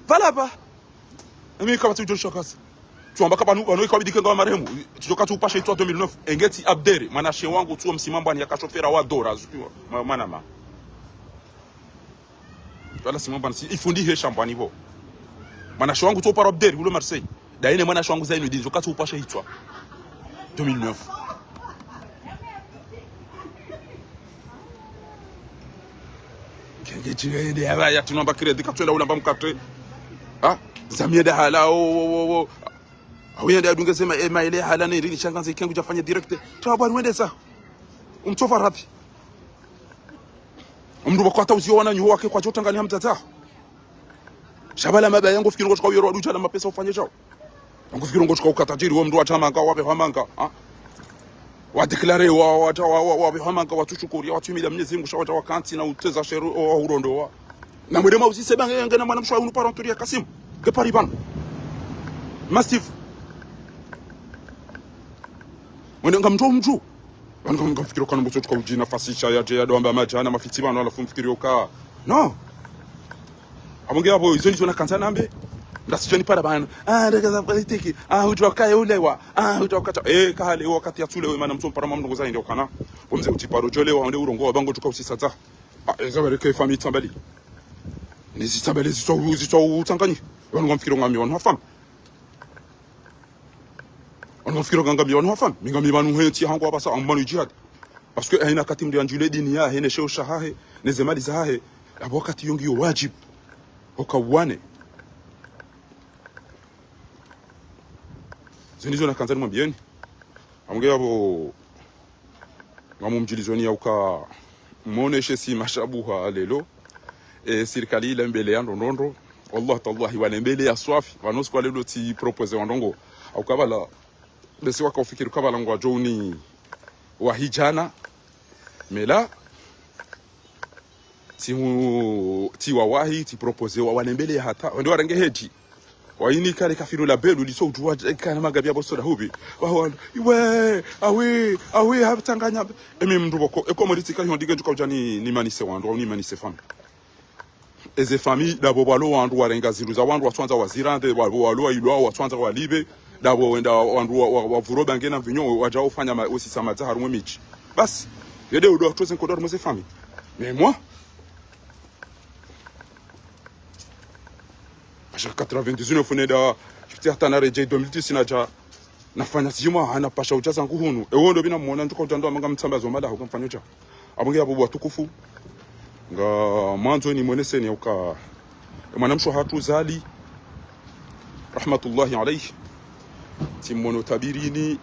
Voilà pas. Emi kaba tsi udjo shakasi. Tsuamba kaba nu, pvanu ikabidi kenga wa marehemu. Tsidjo katsu upasha itswa deux mille neuf. Engeti Abdere, mwanashe wangu tsuo msimambwani yaka shofera wa Dora, zukiwa, ma, manama. Twala Simambwani si, ifundi he Shambwani pvo. Mwanashe wangu tso paro Abdere, ulo Marseille. Daine mwanashe wangu Zainudini, tso katsu upasha itswa. Deux mille neuf. Kenge chile ende yaba ya tinwa mba crédit, katsu enda ulamba mkatre. Ha? Zamie da hala, o, o, o, o. Awu yende adunge zema, ema ile hala ne rini shanganze ikengu djafanya direct. Twa bwa wende za. Umtsofa rapi. Mndru wakwata uzio wana nyuho wake kwadjo tangani hamdzadza. Sha bala mabaya ngo fikiri ngo tsuka uyero wadudja na mapesa ufanye djao. Ngo fikiri ngo tsuka uka tajiri wo mndru wa tsamanga, wa pvehwa manga, ha? Wa déclaré, wa, wa, wa, wa, wa pvehwa manga, wa tsushukuri, wa tsumila Mwenyezi Mungu, sha wa tsa wakantsi na utseza sheru, o, wa urondowa. Na mwende mwauzise bange, nge na mwanamshe wa unu paro nturi ya Kasimu. Nge pari pvanu. Massive. Mwende ngamdjo mdju. Pvanu ngam-, ngamfikiri uka numbutso tsuka udjina fasisha yadje yadowamba madjana mafitsi pvanu halafu mfikiri uka. Non. Apvo nge apvo, izo ndizo nakandza nambe. Ndasidjani para pvanu. Ah, ndeke za politiki. Ah, udjuwa kaye ulewa. Ah, udjuwa kacha. Eh, kahale wakati ya tsulewe mana mtso mpara mamdongo za inde ukana. Pvo mze utsi paro djolewa, onde urongowa, pvango tsuka usisa dza. Ah, eza bareke famille tsambali. Ni zitsambali zitso, zitso utsanganyi. Pvanu ngamfikiri ngami wanu hafam. Wanu ngamfikiri ngami wanu hafam. Mi ngami pvanu hentsi hangu apvasa, ambanu djihad. Parce que haina wakati mndru yandjule dini yahe, ne sheo shahahe, ne zemali zahahe. Apvo wakati yo ngiyo wadjibu. Hoka wane. Zeni zo nakandza nimwambiyeni. Apvo nge apvo ngamumdjilizoni ya uka mwoneshe si mashabuha lelo. E, sirikali ile mbele ya ndrondrondro. Wallah tallahi, wale mbele ya swafi. Pvanu siku wa lelo tsi proposé wandrongo. Au kabala, besi waka ufikiri kabala ngwadjo uni wahidjana. Mais là, tsi hu-, tsi wawahi, tsi proposé wa, wale mbele ya hata. Wende warenge hedji. Waini kale kafiru la belu, liso udjuwa, kana magabi ya boso da hubi. Waho wandru, iwe, awi, awi, haptanganya. Emi mndru boko, eko mori tsika hiyo ndige ndjuka udjani, ni manise wandru, au ni manise fami. Eze fami, dapvo walo wandru warenga zindru za wandru, watswandza wazirande, wa-, walo wa ilwa, watswandza walibe, dapvo wenda wandru wa, wa, wa vuro bange na mvinyo, wadja ufanya ma, osi sama za harumwe midji. Basi, yede udo watsoze nkodo harumwe ze fami. Mais moi, Pasha quatre-vingt-dix-neuf neda, shipti hata naredjei deux mille dix nadja, nafanya sijimwa hana pasha udja zangu hunu. Ewo ndo pvina mwona ndjuka udja ndo amanga mtsamba zo mala huka mfanyo dja. Apvo nge apvo watukufu. Ngamwandzo nimwoneseni ya uka. E mwanamshe hatru Zali. Rahmatullahi alayhi. Tsimwono tabirini.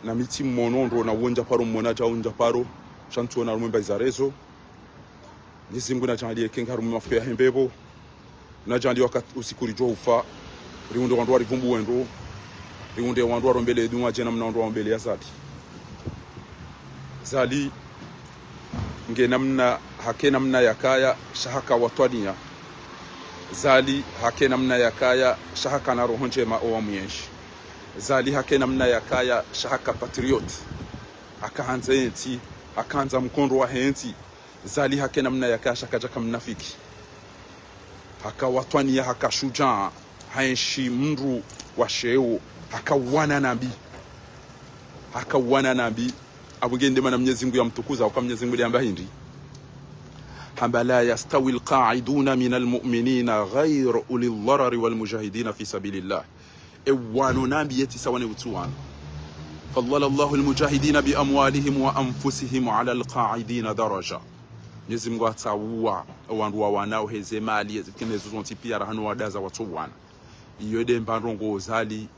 Na mi tsimwono ndo na wondja paro mwona dja wondja paro. Sha ntsuona harumwe mbayi za rezo. Mwenyezi Mungu nadjaanliye kenge harumwe mafikira yahe mbepvo. Nadjaanliye wakati usiku ridjo ufa. Rihundre wandru warivumbuwe ndro. Rihundre wandru warombele dua dje namna wandru warombele Azali. Azali nge namna, hake namna yakaya, sha haka watwaniya. Azali hake namna yakaya, sha haka na roho ndjema owa mwenshi. Azali hake namna yakaya, sha haka patriote. Haka handza yentsi, haka handza mkondo wahe ntsi. Azali hake namna yakaya, sha kadjaka mnafiki. Haka watwaniya, haka shujaa, haenshi mndru wa sheo, haka wana nabi. Haka wana nabi. Apvo nge nde mana Mnyezi Mngu yamtukuza, uka Mnyezi Mngu nde yamba hindri. Hamba: لا يستوي القاعدون من المؤمنين غير أولي الضرر والمجاهدين في سبيل الله. E wanu nabi yetsi sawa ne utsu wanu. فضل الله المجاهدين بأموالهم وأنفسهم على القاعدين درجة. Mnyezi Mngu hatsauwa wandru wawanao heze mali, heze fikira, nezo zontsi pia, raha no wadaza watso wana. Iyo nde mba ndrongoo Azali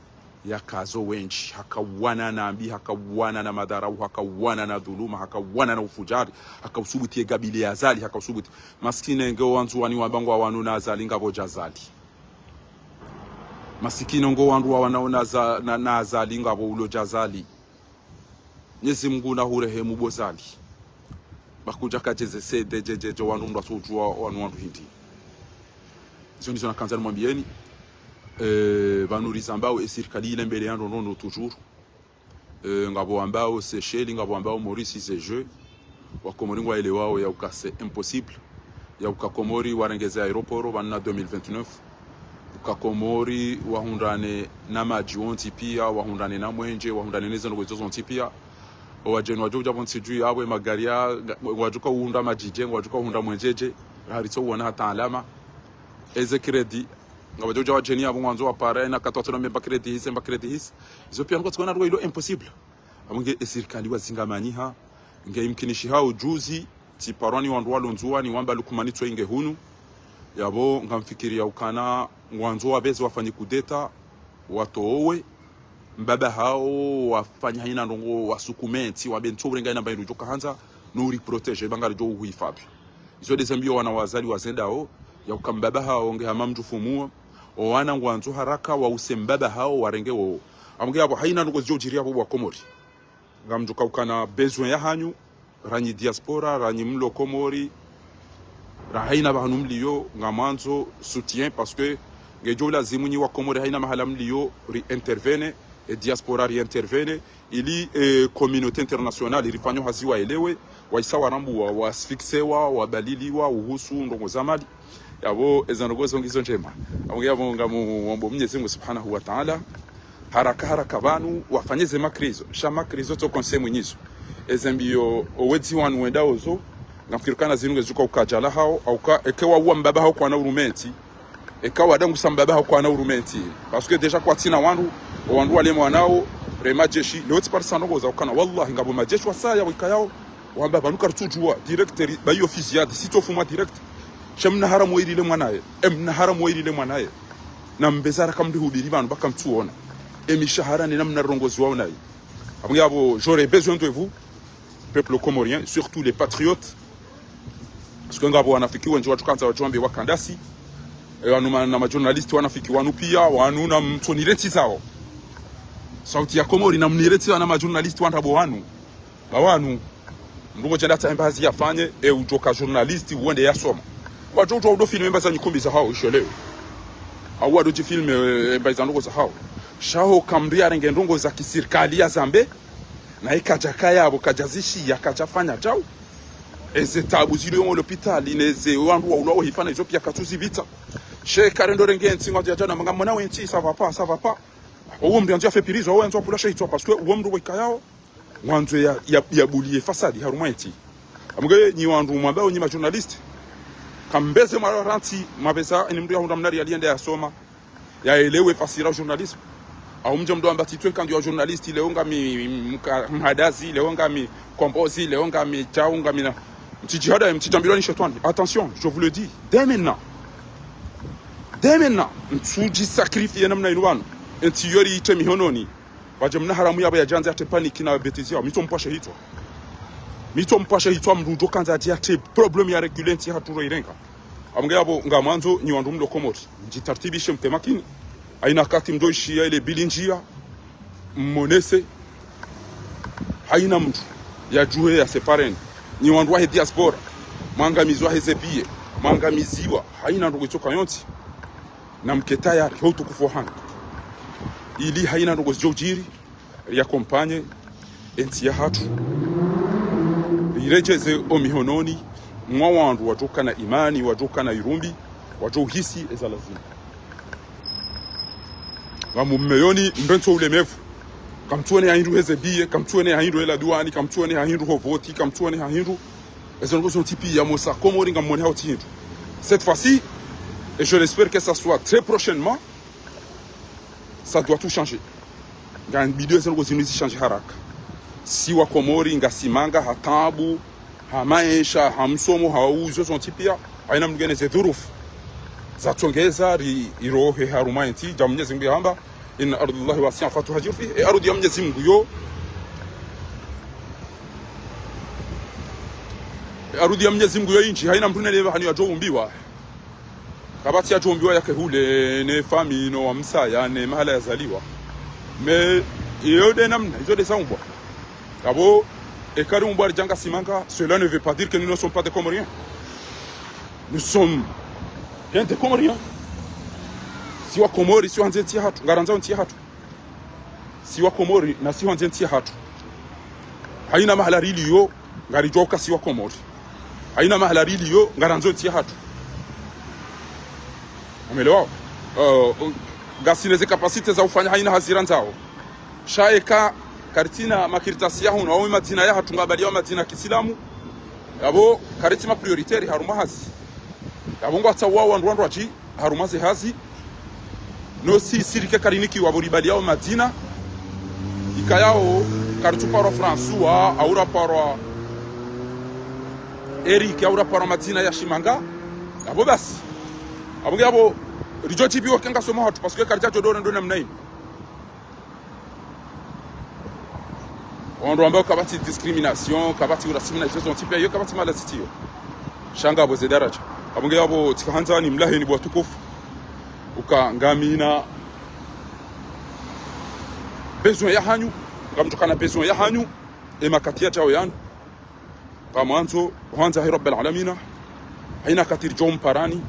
yakazo wendji, haka wana nabi, haka wana na madharau, haka wana na dhuluma, haka wana na ufujari, haka usubuti ye gabili ya Azali, haka usubuti. Masikini nge wandzuwani wamba ngwawanao na Azali ngapvo dja Azali. Masikini nge wandru wawanao na za-, na, na Azali ngapvo ulo dja Azali. Mnyezi Mngu nahurehemu bo Azali. Bakudja kadjeze sede dje, dje, dje, wandru mndru atsudjuwa wanu wandru hindri. Izo ndizo nakandza nimwambiyeni. Eh, pvanu rizambao e sirikali ile mbele ya ndrongoo toujours. Eh, ngapvo wambao Seychelles, ngapvo wambao Maurice, c'est jeu. Wakomori ngwaelewao ya uka c'est impossible. Ya uka Komori warengeze aéroport, pvanu na deux mille vingt-neuf. Uka Komori wahundrane na madji wontsi pia, wahundrane na mwenje, wahundrane ne zendrongoo izo zontsi pia. Owadjeni wadjo udja pvontsi dju yapvo, e magari ya, wadjo uka uhundra madji dje, wadjo uka uhundra mwenje dje, haritso uwana hata alama. Eze crédit, ngapvo wadjo udja wadjeni yapvo ngwandzo wapare, na katwa tsona mba crédit hisi, mba crédit hisi. Izo pia nukwa tsikona ruwa ilo impossible. Apvo nge e sirikali wazingamanyiha, nge imkinishihao juzi, tsiparwa ni wandru walo Ndzuwani wamba Lukumani Tsoyi nge hunu. Yapvo ngamfikiri ya ukana ngwandzo wabeze wafanye kudeta, watowe mbaba hao, wafanye haina ndrongoo, wasukume ntsi, wambe ntsu urenga ina mba indru djo kahandza, no uri protéger, banga ridjo uhuhifadhwi. Izo nde zambiwa wana wa Azali wazendao, ya uka mbaba hao nge hama mdjufumuo, owana ngwandzo haraka wause mbaba hao warenge wowo. Apvo nge yapvo haina ndrongoo zidjo udjiri yapvo bo Wakomori. Ngamdjo uka ukana besoin yahanyu, ranyi diaspora, ranyi mlo Komori, ra haina pvahanu mliyo, ngamwandzo soutien, parce que ngedjo ulazimu nyi Wakomori haina mahala mliyo, ri intervenir, e diaspora ri intervenir, ili, eh, communauté internationale, rifanye hazi waelewe, waisa warambuwa, wa, wa asphyxiwa, wabaliliwa, uhusu ndrongoo za mali. Yapvo, eza ndrongoo zo ngizo ndjema. Apvo nge yapvo ngamwombo Mnyezi Mngu Subhanahu wa Ta'ala, haraka haraka pvanu, wafanye ze makrizo. Sha makrizo tso konse mwinyizo. Eze mbiyo, owedzi wanu wendao zo, ngamfikiri kana zinu ngezidjo uka ukadjala hao, au ka, eke wauwa mbaba hao kwana urume ntsi. Eka wadangusa mbaba hao kwana urume ntsi. Parce que déjà kwatsina wandru, owandru wale mwanao, re madjeshi, leo tsiparisa ndrongoo za ukana, wallahi, ngapvo madjeshi wasaya wikayao, wamba pvanu karitsudjuwa, direct, ri, ba iyo fusillade, sitsofumwa direct. She mna haramu wailile mwanaye, e mna haramu wailile mwanaye. Na mbeza raka mdrihubiri pvanu, baka mtsuona. E mishahara nena mna rongozi wao nayi. Apvo nge yapvo, j'aurais besoin de vous, peuple comorien, surtout les patriotes. Parce que ngapvo wanafiki wendji watsu kandza wadjo wambe wakandasi. E, wanu ma, na majournaliste wanafiki wanu pia, wanu na mtsonireti zao. Sauti ya Komori na mnireti wana majournaliste wandrabo wanu. Ba wanu. Mndru ngodjo enda tsaha embazi yafanye, e udjoka journaliste, uwende yasoma. Wadjo udjo udo filme embazi za nyikumbi zahao, ishelewe. Au wadjo dji filme, e, embazi za ndrongoo zahao. Sha ho kamdru yarenge ndrongoo za kisirikali yazambe, na ikadja kaya apvo, kadja zishiya, kadja fanya djau. Eze tabu zilio molopitali, neze wandru waulwao hifana izo pia katsuzipvitsa. She karendo renge ntsi ngwadjo yadjana, manga mwana wentsi, ça va pas, ça va pas. Uwo mndru yandzo yafe pirizo, uwo yandzo apvula she hitswa, parce que uwo mndru wekayao. Ngwandzo ya, ya, yabuliye fasadi harumwa entsi. Apvo nge nyi wandru mwambao nyi majournaliste. Kambeze mwarantsi, mwapvesa, eni mndru yahundra mna riali yende yasoma. Yaelewe fasira journalisme. Au mdje mndru amba titwe kandu ya journaliste, leo ngami mka-, mhadazi, leo ngami kombozi, leo ngami djau, ngami na. Mtsidjihada, mtsidjambilwa ni shetwani. Attention, je vous le dis. Dès maintenant. Dès maintenant. Mtsudji sacrifier namna inu pvanu. Entsi yori ite mihononi. Wadje mna haramu yapvo yadjandze yatre panique na bêtise yao. Mi tso mpvashe hitswa. Mi tso mpvashe hitswa mndru udjo kandza yadje yatre problème ya reculer ntsi hatru ro irenga. Apvo nge yapvo ngamwandzo nyi wandru mlo Komori. Mdjitartibishe mke makini. Haina wakati mdjo ishiya ile bili ndjia, mmonese. Haina mndru yadjuhe ya séparer nyi. Nyi wandru wahe diaspora, mwangamizwa heze billet, mwangamiziwa, haina ndrongo itsoka yontsi. Na mke tayari, ho utukufu wahanyu. Ili haina ndrongo zidjo udjiri, ri accompagner entsi yahatru, riredjeze o mihononi mwa wandru wadjokana imani, wadjokana irumbi, wadjo uhisi eza lazima. Ngamummeyoni mrentso ulemevu. Kamtsuone ha hindru heze billet, kamtsuone ha hindru hela duani, kamtsuone ha hindru ho voti, kamtsuone ha hindru. Ezo ndrongo zontsi piya Mosa Komori ngammone ha utsi hindru. Cette fois-ci, et je l'espère que ça soit très prochainement, ça doit tout changer. Ngambidi ezo ndrongo zinu zichanger haraka. Si wa Komori ngasi manga ha taabu, ha maesha, ha msomo, ha uzo zontsi piya, haina mndru ngena ze dhurufu zatsongeza ri, irohe harumwa entsi, dja Mnyezi Mngu yahamba, إن أرض الله واسعة فتهاجروا فيها. E ardhi ya Mnyezi Mngu yo, e ardhi ya Mnyezi Mngu yo indji, haina mndru nele pvahanu yadjo umbiwa. Kapvatsi yadjo umbiwa yake hule, ne famille, no wamsaya, ne mahala yazaliwa. Mais iyo nde namna, izo nde zaumbwa. Apvo, eka ri umbwa ridja ngasi manga, cela ne veut pas dire que nous ne sommes pas des Comoriens. Nous sommes bien des Comoriens. Si wa Komori, si wa handze ntsi yahatru, ngarandzao ntsi yahatru. Si wa Komori, na si wa handze ntsi yahatru. Haina mahala riliyo, ngaridjuwa uka si wa Komori. Haina mahala riliyo, ngarandzao ntsi yahatru. Mwelewa? Euh, ngasi neze capacités za ufanya haina hazi randzao. Sha eka karitsina makaratasi yahunu, au madzina yahatru ngabaliyawo madzina ya kisilamu, yapvo karitsi ma prioritaire harumwa hazi. Yapvo ngwatsauwao wandru wandru wadji harumwa ze hazi. No si, si rike karinikiwa pvo ribaliyawo madzina. Ikayao karitsuparwa François, au raparwa Eric, au raparwa madzina ya shimanga. Yapvo basi. Yapvo nge yapvo ridjo djibiwa ke ngasomo hatru, parce que karidjadjo dona dona namna inu. Wandru wambao kapvatsi discrimination, kapvatsi urasimi na izo zontsi piya, iyo kapvatsi mahala zitiyo. Sha ngapvo ze daraja. Yapvo nge yapvo tsikahandza nimlaheni bo watukufu. Uka ngamina besoin yahanyu, ngamdjokana besoin yahanyu, e makati yadjao yanu. Ngamwandzo, hwandza he Rabbil Alamina, haina wakati ridjo mparani.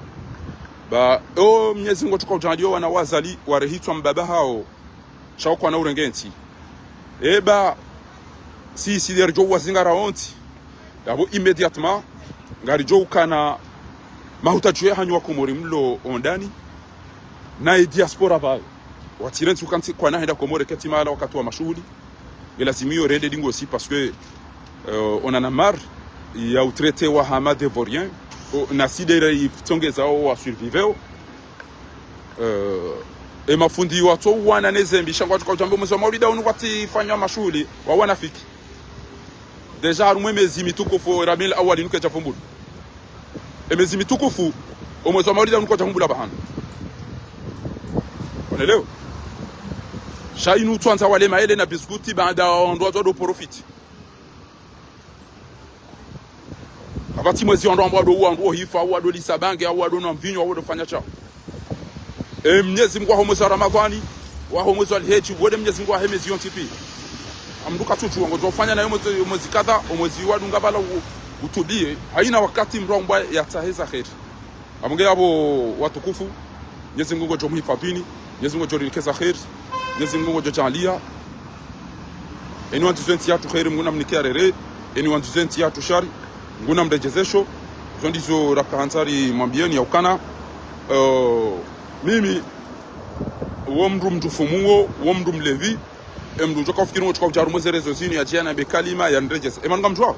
Ba, o Mnyezi Mngu tsuka udjaliyo wana wazali, warehitswa mbaba hawo, sha ukwana urenge ntsi. Eba, si, si ridjo wazingara wontsi. Yapvo immédiatement, ngaridjo ukana mahutadjiyo yahanyu wa Komori mlo ondani, na e diaspora pvayo. Watsirentsi uka ntsi kwana henda Komori ketsi mahala wakati wa mashuhuli. Nge lazimiyo rende dingosi parce que, euh, on en a marre ya utraiter wa hama des vauriens. O, na si nde ri tsongeza o wa surviveo. Euh, e mafundi watso wana ne zembi, sha ngwatsuka udjambe mwezi wa maulida unu kwatsi fanywa mashuhuli, wa wanafiki. Déjà harumwa e mezi mitukufu, Rabiul Awwal inu kedja pvumbulwa. E mezi mitukufu, o mwezi wa maulida unu kwadja pvumbulwa pvahanu. Onelewo. Sha inu utsandza wale maele na biskuti, baanda wandru wadzwa ndo profiti. Kapvatsi mwezi wandru wambao ndo uwa, wandru wohifa, uwa ndo lisa bange, uwa ndo nwa mvinyo, uwa ndo fanya shao. E Mnyezi Mngu waho mwezi wa Ramadhwani, waho mwezi wa Alhedji, wende Mnyezi Mngu wahe mezi yontsi piya. Amndu katsutsuwa, ngodjo ufanya nayo mwezi, mwezi kadha, o mwezi wadunga pvala u-, utubiye. Haina wakati mdru aumbwa yatsahe za kheri. Yapvo nge yapvo watukufu, Mnyezi Mngu ngodjo muhifadhwini, Mnyezi Mngu ngodjo rinike za kheri, Mnyezi Mngu ngodjo djaliya. Eni wandzizo entsi yahatru kheri, Mngu namnike ya rere. Eni wandzizo entsi yahatru shari, Mngu namredjezesho. Zo ndizo rakahandza rimwambiyeni ya ukana, eh, mimi, wo mndru mndru fumuwo, wo mndru mlevi, e mndru udjoka ufikiri ngotsuka udja harumwa ze réseaux zinu yadje yanambe kalima yanredjeze. E manu ngamdjuwao.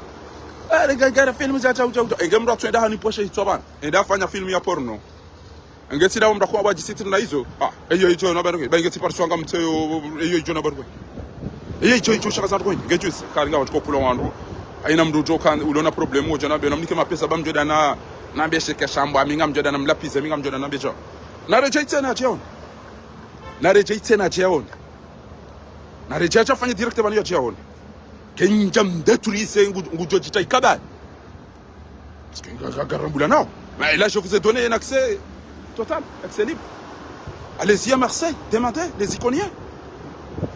Eh, rega, rega, film za, za, za, za. Enge mndru atsuenda hanipvweshe hitswa pvanu. Ende afanya film ya porno. Nge tsi ndawo mndru akowa wadjisitiri na izo. Ah, eyo idjo na barwe. Ba nge tsi pariswanga mtseyo, eyo idjo na barwe. Eyo idjo, idjo shaka za ndrwe. Nge djuzi, kari nga watsuko pvula wandru. Haina mndru udjo kan, ulona problème, udjo na be, namnike mapesa ba mdjo da na, na beshe ke shambwa, mi ngamdjo da na mlapize, mi ngamdjo da na beja. Naredjei tsena djeon. Naredjei tsena djeon. Naredjei tsena djeon. Naredjei tsena fanye direct pvanu ya djeon. Ke ndja mdetruise ngu, ngudjo djita ikabali. Parce que nga, nga, ngarambula nao. Mais là, je vous ai donné un accès total, accès libre. Allez-y à Marseille, demandez les Iconiens.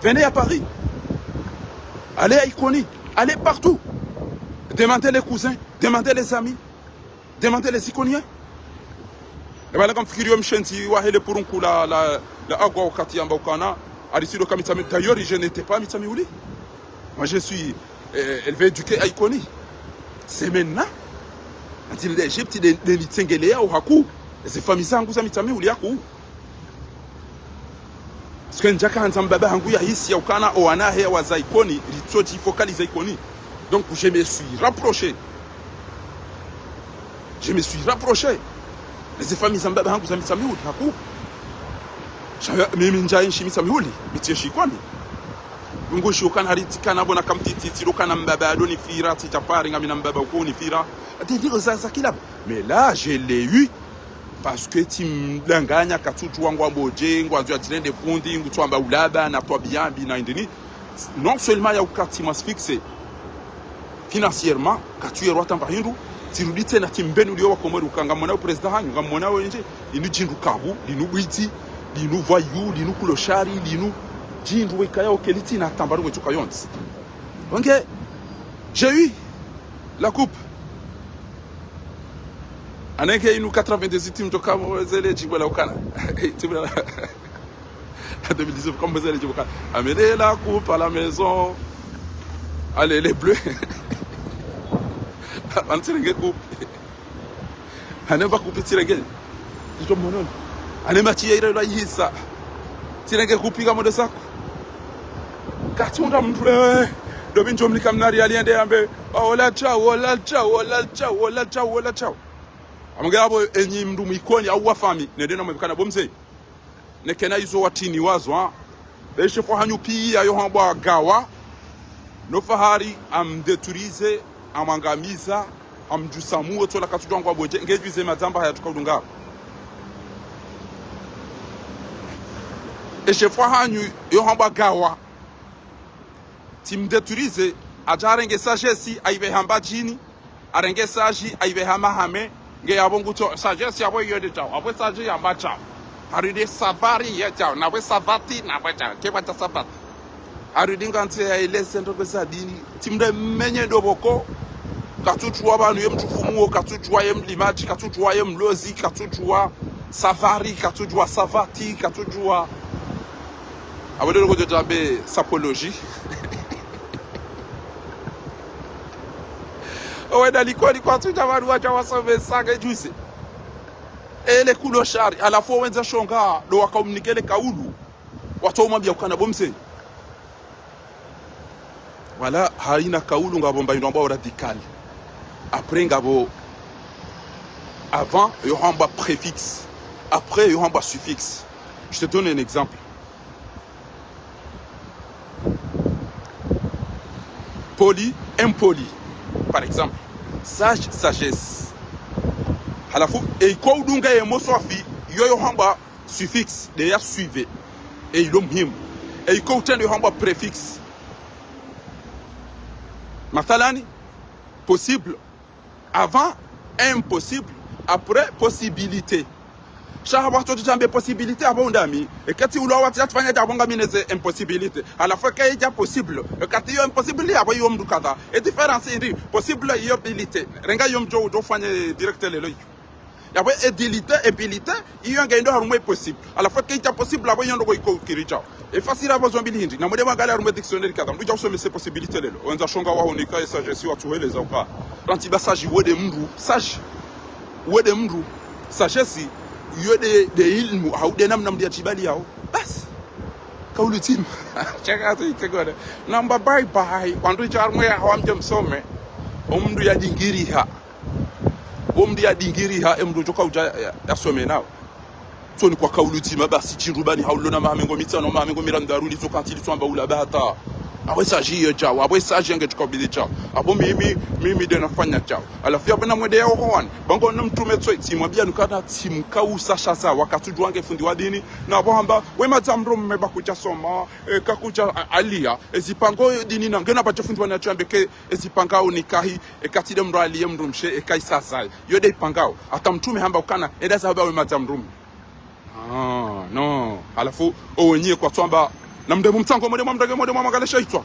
Venez à Paris. Allez à Iconi. Allez partout. Demandez les cousins, demandez les amis, demandez les Iconiens. Eba la kamfikiri yo mshenzi wa hele purunku la, la, la agwa wakati yamba ukana, alisido ka Mitsamihuli. D'ailleurs, je n'étais pas à Mitsamihuli. Moi, je suis, euh, élevé, éduqué à Iconi. C'est maintenant. Ntsili l'Égypte, de, de nitsengelea o haku. Ze famille zangu za Mitsamihuli haku. Parce que ndjaka handza mbaba hangu yahisi ya ukana o wana he wa za Iconi, litso dji focaliser Iconi. Donc, je me suis rapproché. Je me suis rapproché. Ze famille za mbaba hangu za Mitsamihuli, haku. Sha, mimi ndja enshi Mitsamihuli, mi tsi enshi Iconi. Ngu shi ukana hari tsikana bona kamtiti, tsi ukana mbaba ado nifira, tsi djapari ngami na mbaba uko nifira. Ati ndiko za, za kila. Mais là, je l'ai eu. Parce que tsi mdanganya, katsudjuwa ngwambo dje, ngwandzo ya djirende fundi, ngutsuamba ulaba, na twabiya mbi na indini. Non seulement ya ukati mwa asphyxié financièrement, katsuye rwatamba hindru, tsirudi tsena tsimbeni uliyo wa Komori uka ngamwona o président hanyu, ngamwona wendje, linu djindru kabu, linu bwidzi, linu voyou, linu clochard, linu djindru wekaya okelitsi na tamba ruwe tsuka yontsi. Wenge, j'ai eu la coupe. Anenge inu quatre-vingt-dix-huit, tsi mdjo ka mwezele djibu la ukana. Tsi mdjo la. En deux mille dix-neuf, comme vous allez dire, amenez la coupe à la maison. Allez, les bleus. Antsirenge coupe. Ane mba coupe tsirenge. Tito monon. Ane match ya ira la yisa. Tsirenge coupe ka mode sako. Kati unda mdru, eh. Dobi ndjo mnika mnari aliende ambe, "Oh, ola chao, ola chao, ola chao, ola chao, ola chao." Amge abo enyi mdru mwikoni au wa fami, nende na mwebukana bo mze. Nekena izo watini wazo, ha. Be shefu hanyu piya yo hambwa gawa. No fahari amdétruise, amwangamiza, amdjusamu, otsola katsudjuwa ngwambo dje, nge djuize madzamba haya tsuka udunga. E shefu hanyu yo hambwa gawa. Tsi mdétruise, adja arenge sagesse, aibe hamba djini. Arenge sagi, aibe hamba hame, nge yabo ngutso, sagesse yabo iyo nde chao, abo sagi yamba chao. Harudi savary ye chao, na bo savati, na bo chao, keba cha savati. Harudi ngantsi ya eleze ndrongoo za dini, tsi mdru menye ndo boko, katsudjuwa pvanu ye mdru fumuo, katsudjuwa ye mlimadji, katsudjuwa ye mlozi, katsudjuwa savary, katsudjuwa savati, katsudjuwa. Abo nde ndrongoo djo djambe sapologie. Owe daliko, liko atsudja pvanu wadja wasome sage djuzi. Ele clochard, halafu owendza shonga, ndo wakaumnikele kaulu. Watso umwambia ukana bo mze. Voilà, haina kaulu ngapvo mba ino ambao radical. Après ngapvo avant, yo hambwa préfixe. Après, yo hambwa suffixe. Je te donne un exemple. Poli, impoli, par exemple. Sage, sagesse. Halafu, e iko udunga ye mot swafi, yo yo hambwa suffixe, nde ya suive. E ilo muhimu. E iko utrende yo hambwa préfixe. Mathalani, possible. Avant, impossible. Après, possibilité. Sha hapvo tso tsi djambe possibilité hapvo undami. Ekati ulo watsi ya tsifanya djapvo ngami neze impossibilité. Halafu eka idja possible. Ekati iyo impossible hapvo iyo mdru kadha. E différence indi possible iyo abilité. Renga iyo mdjo udjo fanye direct lelo iyo. Yapvo edilité, abilité, iyo nge indo harumwa possible. Halafu eka idja possible hapvo iyo ndoko iko kiri djao. E fasiri hapvo zo mbili hindri. Na mwende mwangalie harumwa dictionnaire kadha. Mdru dja usomese possibilité lelo. Wendza shonga wahunika e sagesse watsuheleza uka. Rantsi ba sage wende mdru. Sage. Wende mdru. Sagesse. Yo nde, nde ilmu. Hau nde namna mdru ya djibali yao. Basi. Kaulu tsim. Cheka tu, cheka tu. Namba bye bye. Wandru dja harumwa ya hawa mdje msome. O mdru ya dingiriha. Wo mdru ya dingiriha, e mdru djoka udja ya, ya, yasome nao. Tsoni kwa kaulu tsi ma basi tsi ndru bani haulo na maha mengo mitsano, maha mengo miraru ndraru, litso kantsi litso amba ula bahata. Apvo e sage iyo djao, apvo e sage yange djuka ubile djao. Apvo mimi, mimi nde nafanya djao. Halafu yapvo na mwende ya oho wani. Bango na mtrume tsoi, tsi mwambia nukana tsi mkausa shaza, wakatsudjuwa nge fundi wa dini. Na apvo hamba, we madza mdrume ba kudja soma, e, kakudja a-, alia, e zipango dini na, ngena badja fundi wa na tsi ambe ke, e zipangao nikahi, ekati nde mdru aliye mdrumshe, eka isa zayi. Yo nde ipangao. Hata mtrume hamba ukana, enda za haba we madza mdrume. Ah, non. Halafu, owenye kwatsu amba, namreme mtsango, mwende mwamrenge, mwende mwamwangalie shitswa.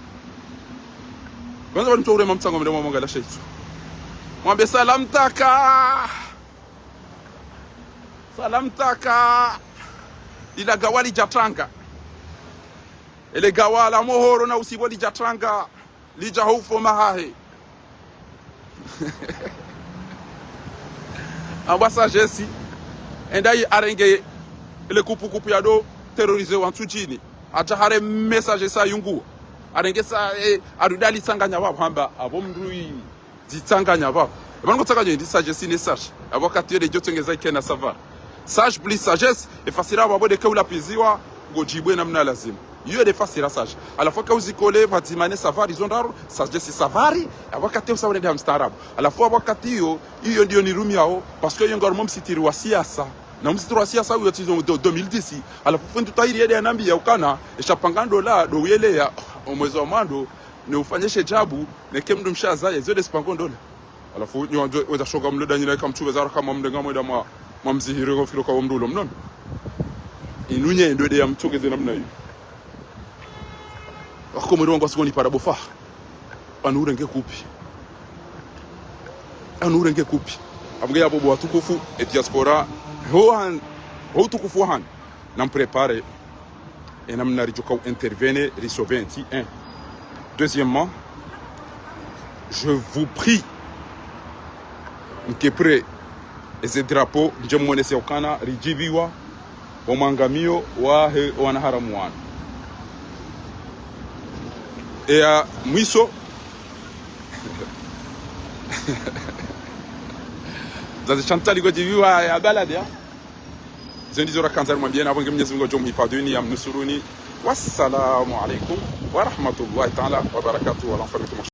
Kwanza wali mtsu urema mtsango, mwende mwamwangalie shitswa. Mwambe salam taka. Salam taka. Ila gawa lidjatranga. Ele gawa la mohoro na usibo lidjatranga. Lidja ho ufoma hahe. Amba sagesse. Enda yi arenge ele kupukupu yado terroriser wantru djini. Hata hare message sa yungu. Arenge sa, eh, arudi alitsanganya pvapvo hamba, apvo mndru yi zitsanganya pvapvo. Epvanu ngotsanganya ndi sagesse ne sage. Apvo wakati yo de djo tsengeza ikena savoir. Sage plus sagesse, efasira pvapvo de ke ulapiziwa, ngodjibwe namna lazima. Iyo de fasira sage. Halafu ka uzikole pvadzima ne savoir izo ndraru, sagesse savoir, apvo wakati usawa nde hamstaarabu. Halafu apvo wakati iyo, iyo ndiyo nirumiao, parce que iyo ngari mo msitiri wa siasa. Na msitiri wa siasa uyo tizo do deux mille dix. Halafu fundi Tahiri yede yanambiya ukana, esha panga ndola, do uyeleya, omwezi wa mwando, ne ufanye she djabu, neke mndru mshe azaye, zo de sipango ndola. Halafu, nyo wandzo, weza shoka mlo danyi na ika mtsuwe zara hama mdenga mweda mwa, mwa mzihiri ngo fikiri ka wo mndru ulo mnono. Inu nye ndo de ya mtsogeze namna iyo. Wako mwiri wangu wasikoni para bofa. Anu urenge kupi. Anu urenge kupi. Apvo nge yapvo bo watukufu, e diaspora. Ho han, ho utukufu han. Nampréparer. E namna ridjoka u intervenir, risauver ntsi, un. Deuxièmement, je vous prie, mke prêt, eze drapeau, ndje mwonese ukana, ridjibiwa, omwangamiyo, wahe, wanaharamu wanu. E ya mwiso, zazi Chantal ngodjibiwa ya balade, ya. Zo ndizo rakandza rimwambieni, apvo nge Mwenyezi Mungu ngudjo mhifadhwini, yamnusuruni. Wassalamu alaikum wa rahmatullahi ta'ala wa barakatuh. Wa la famille.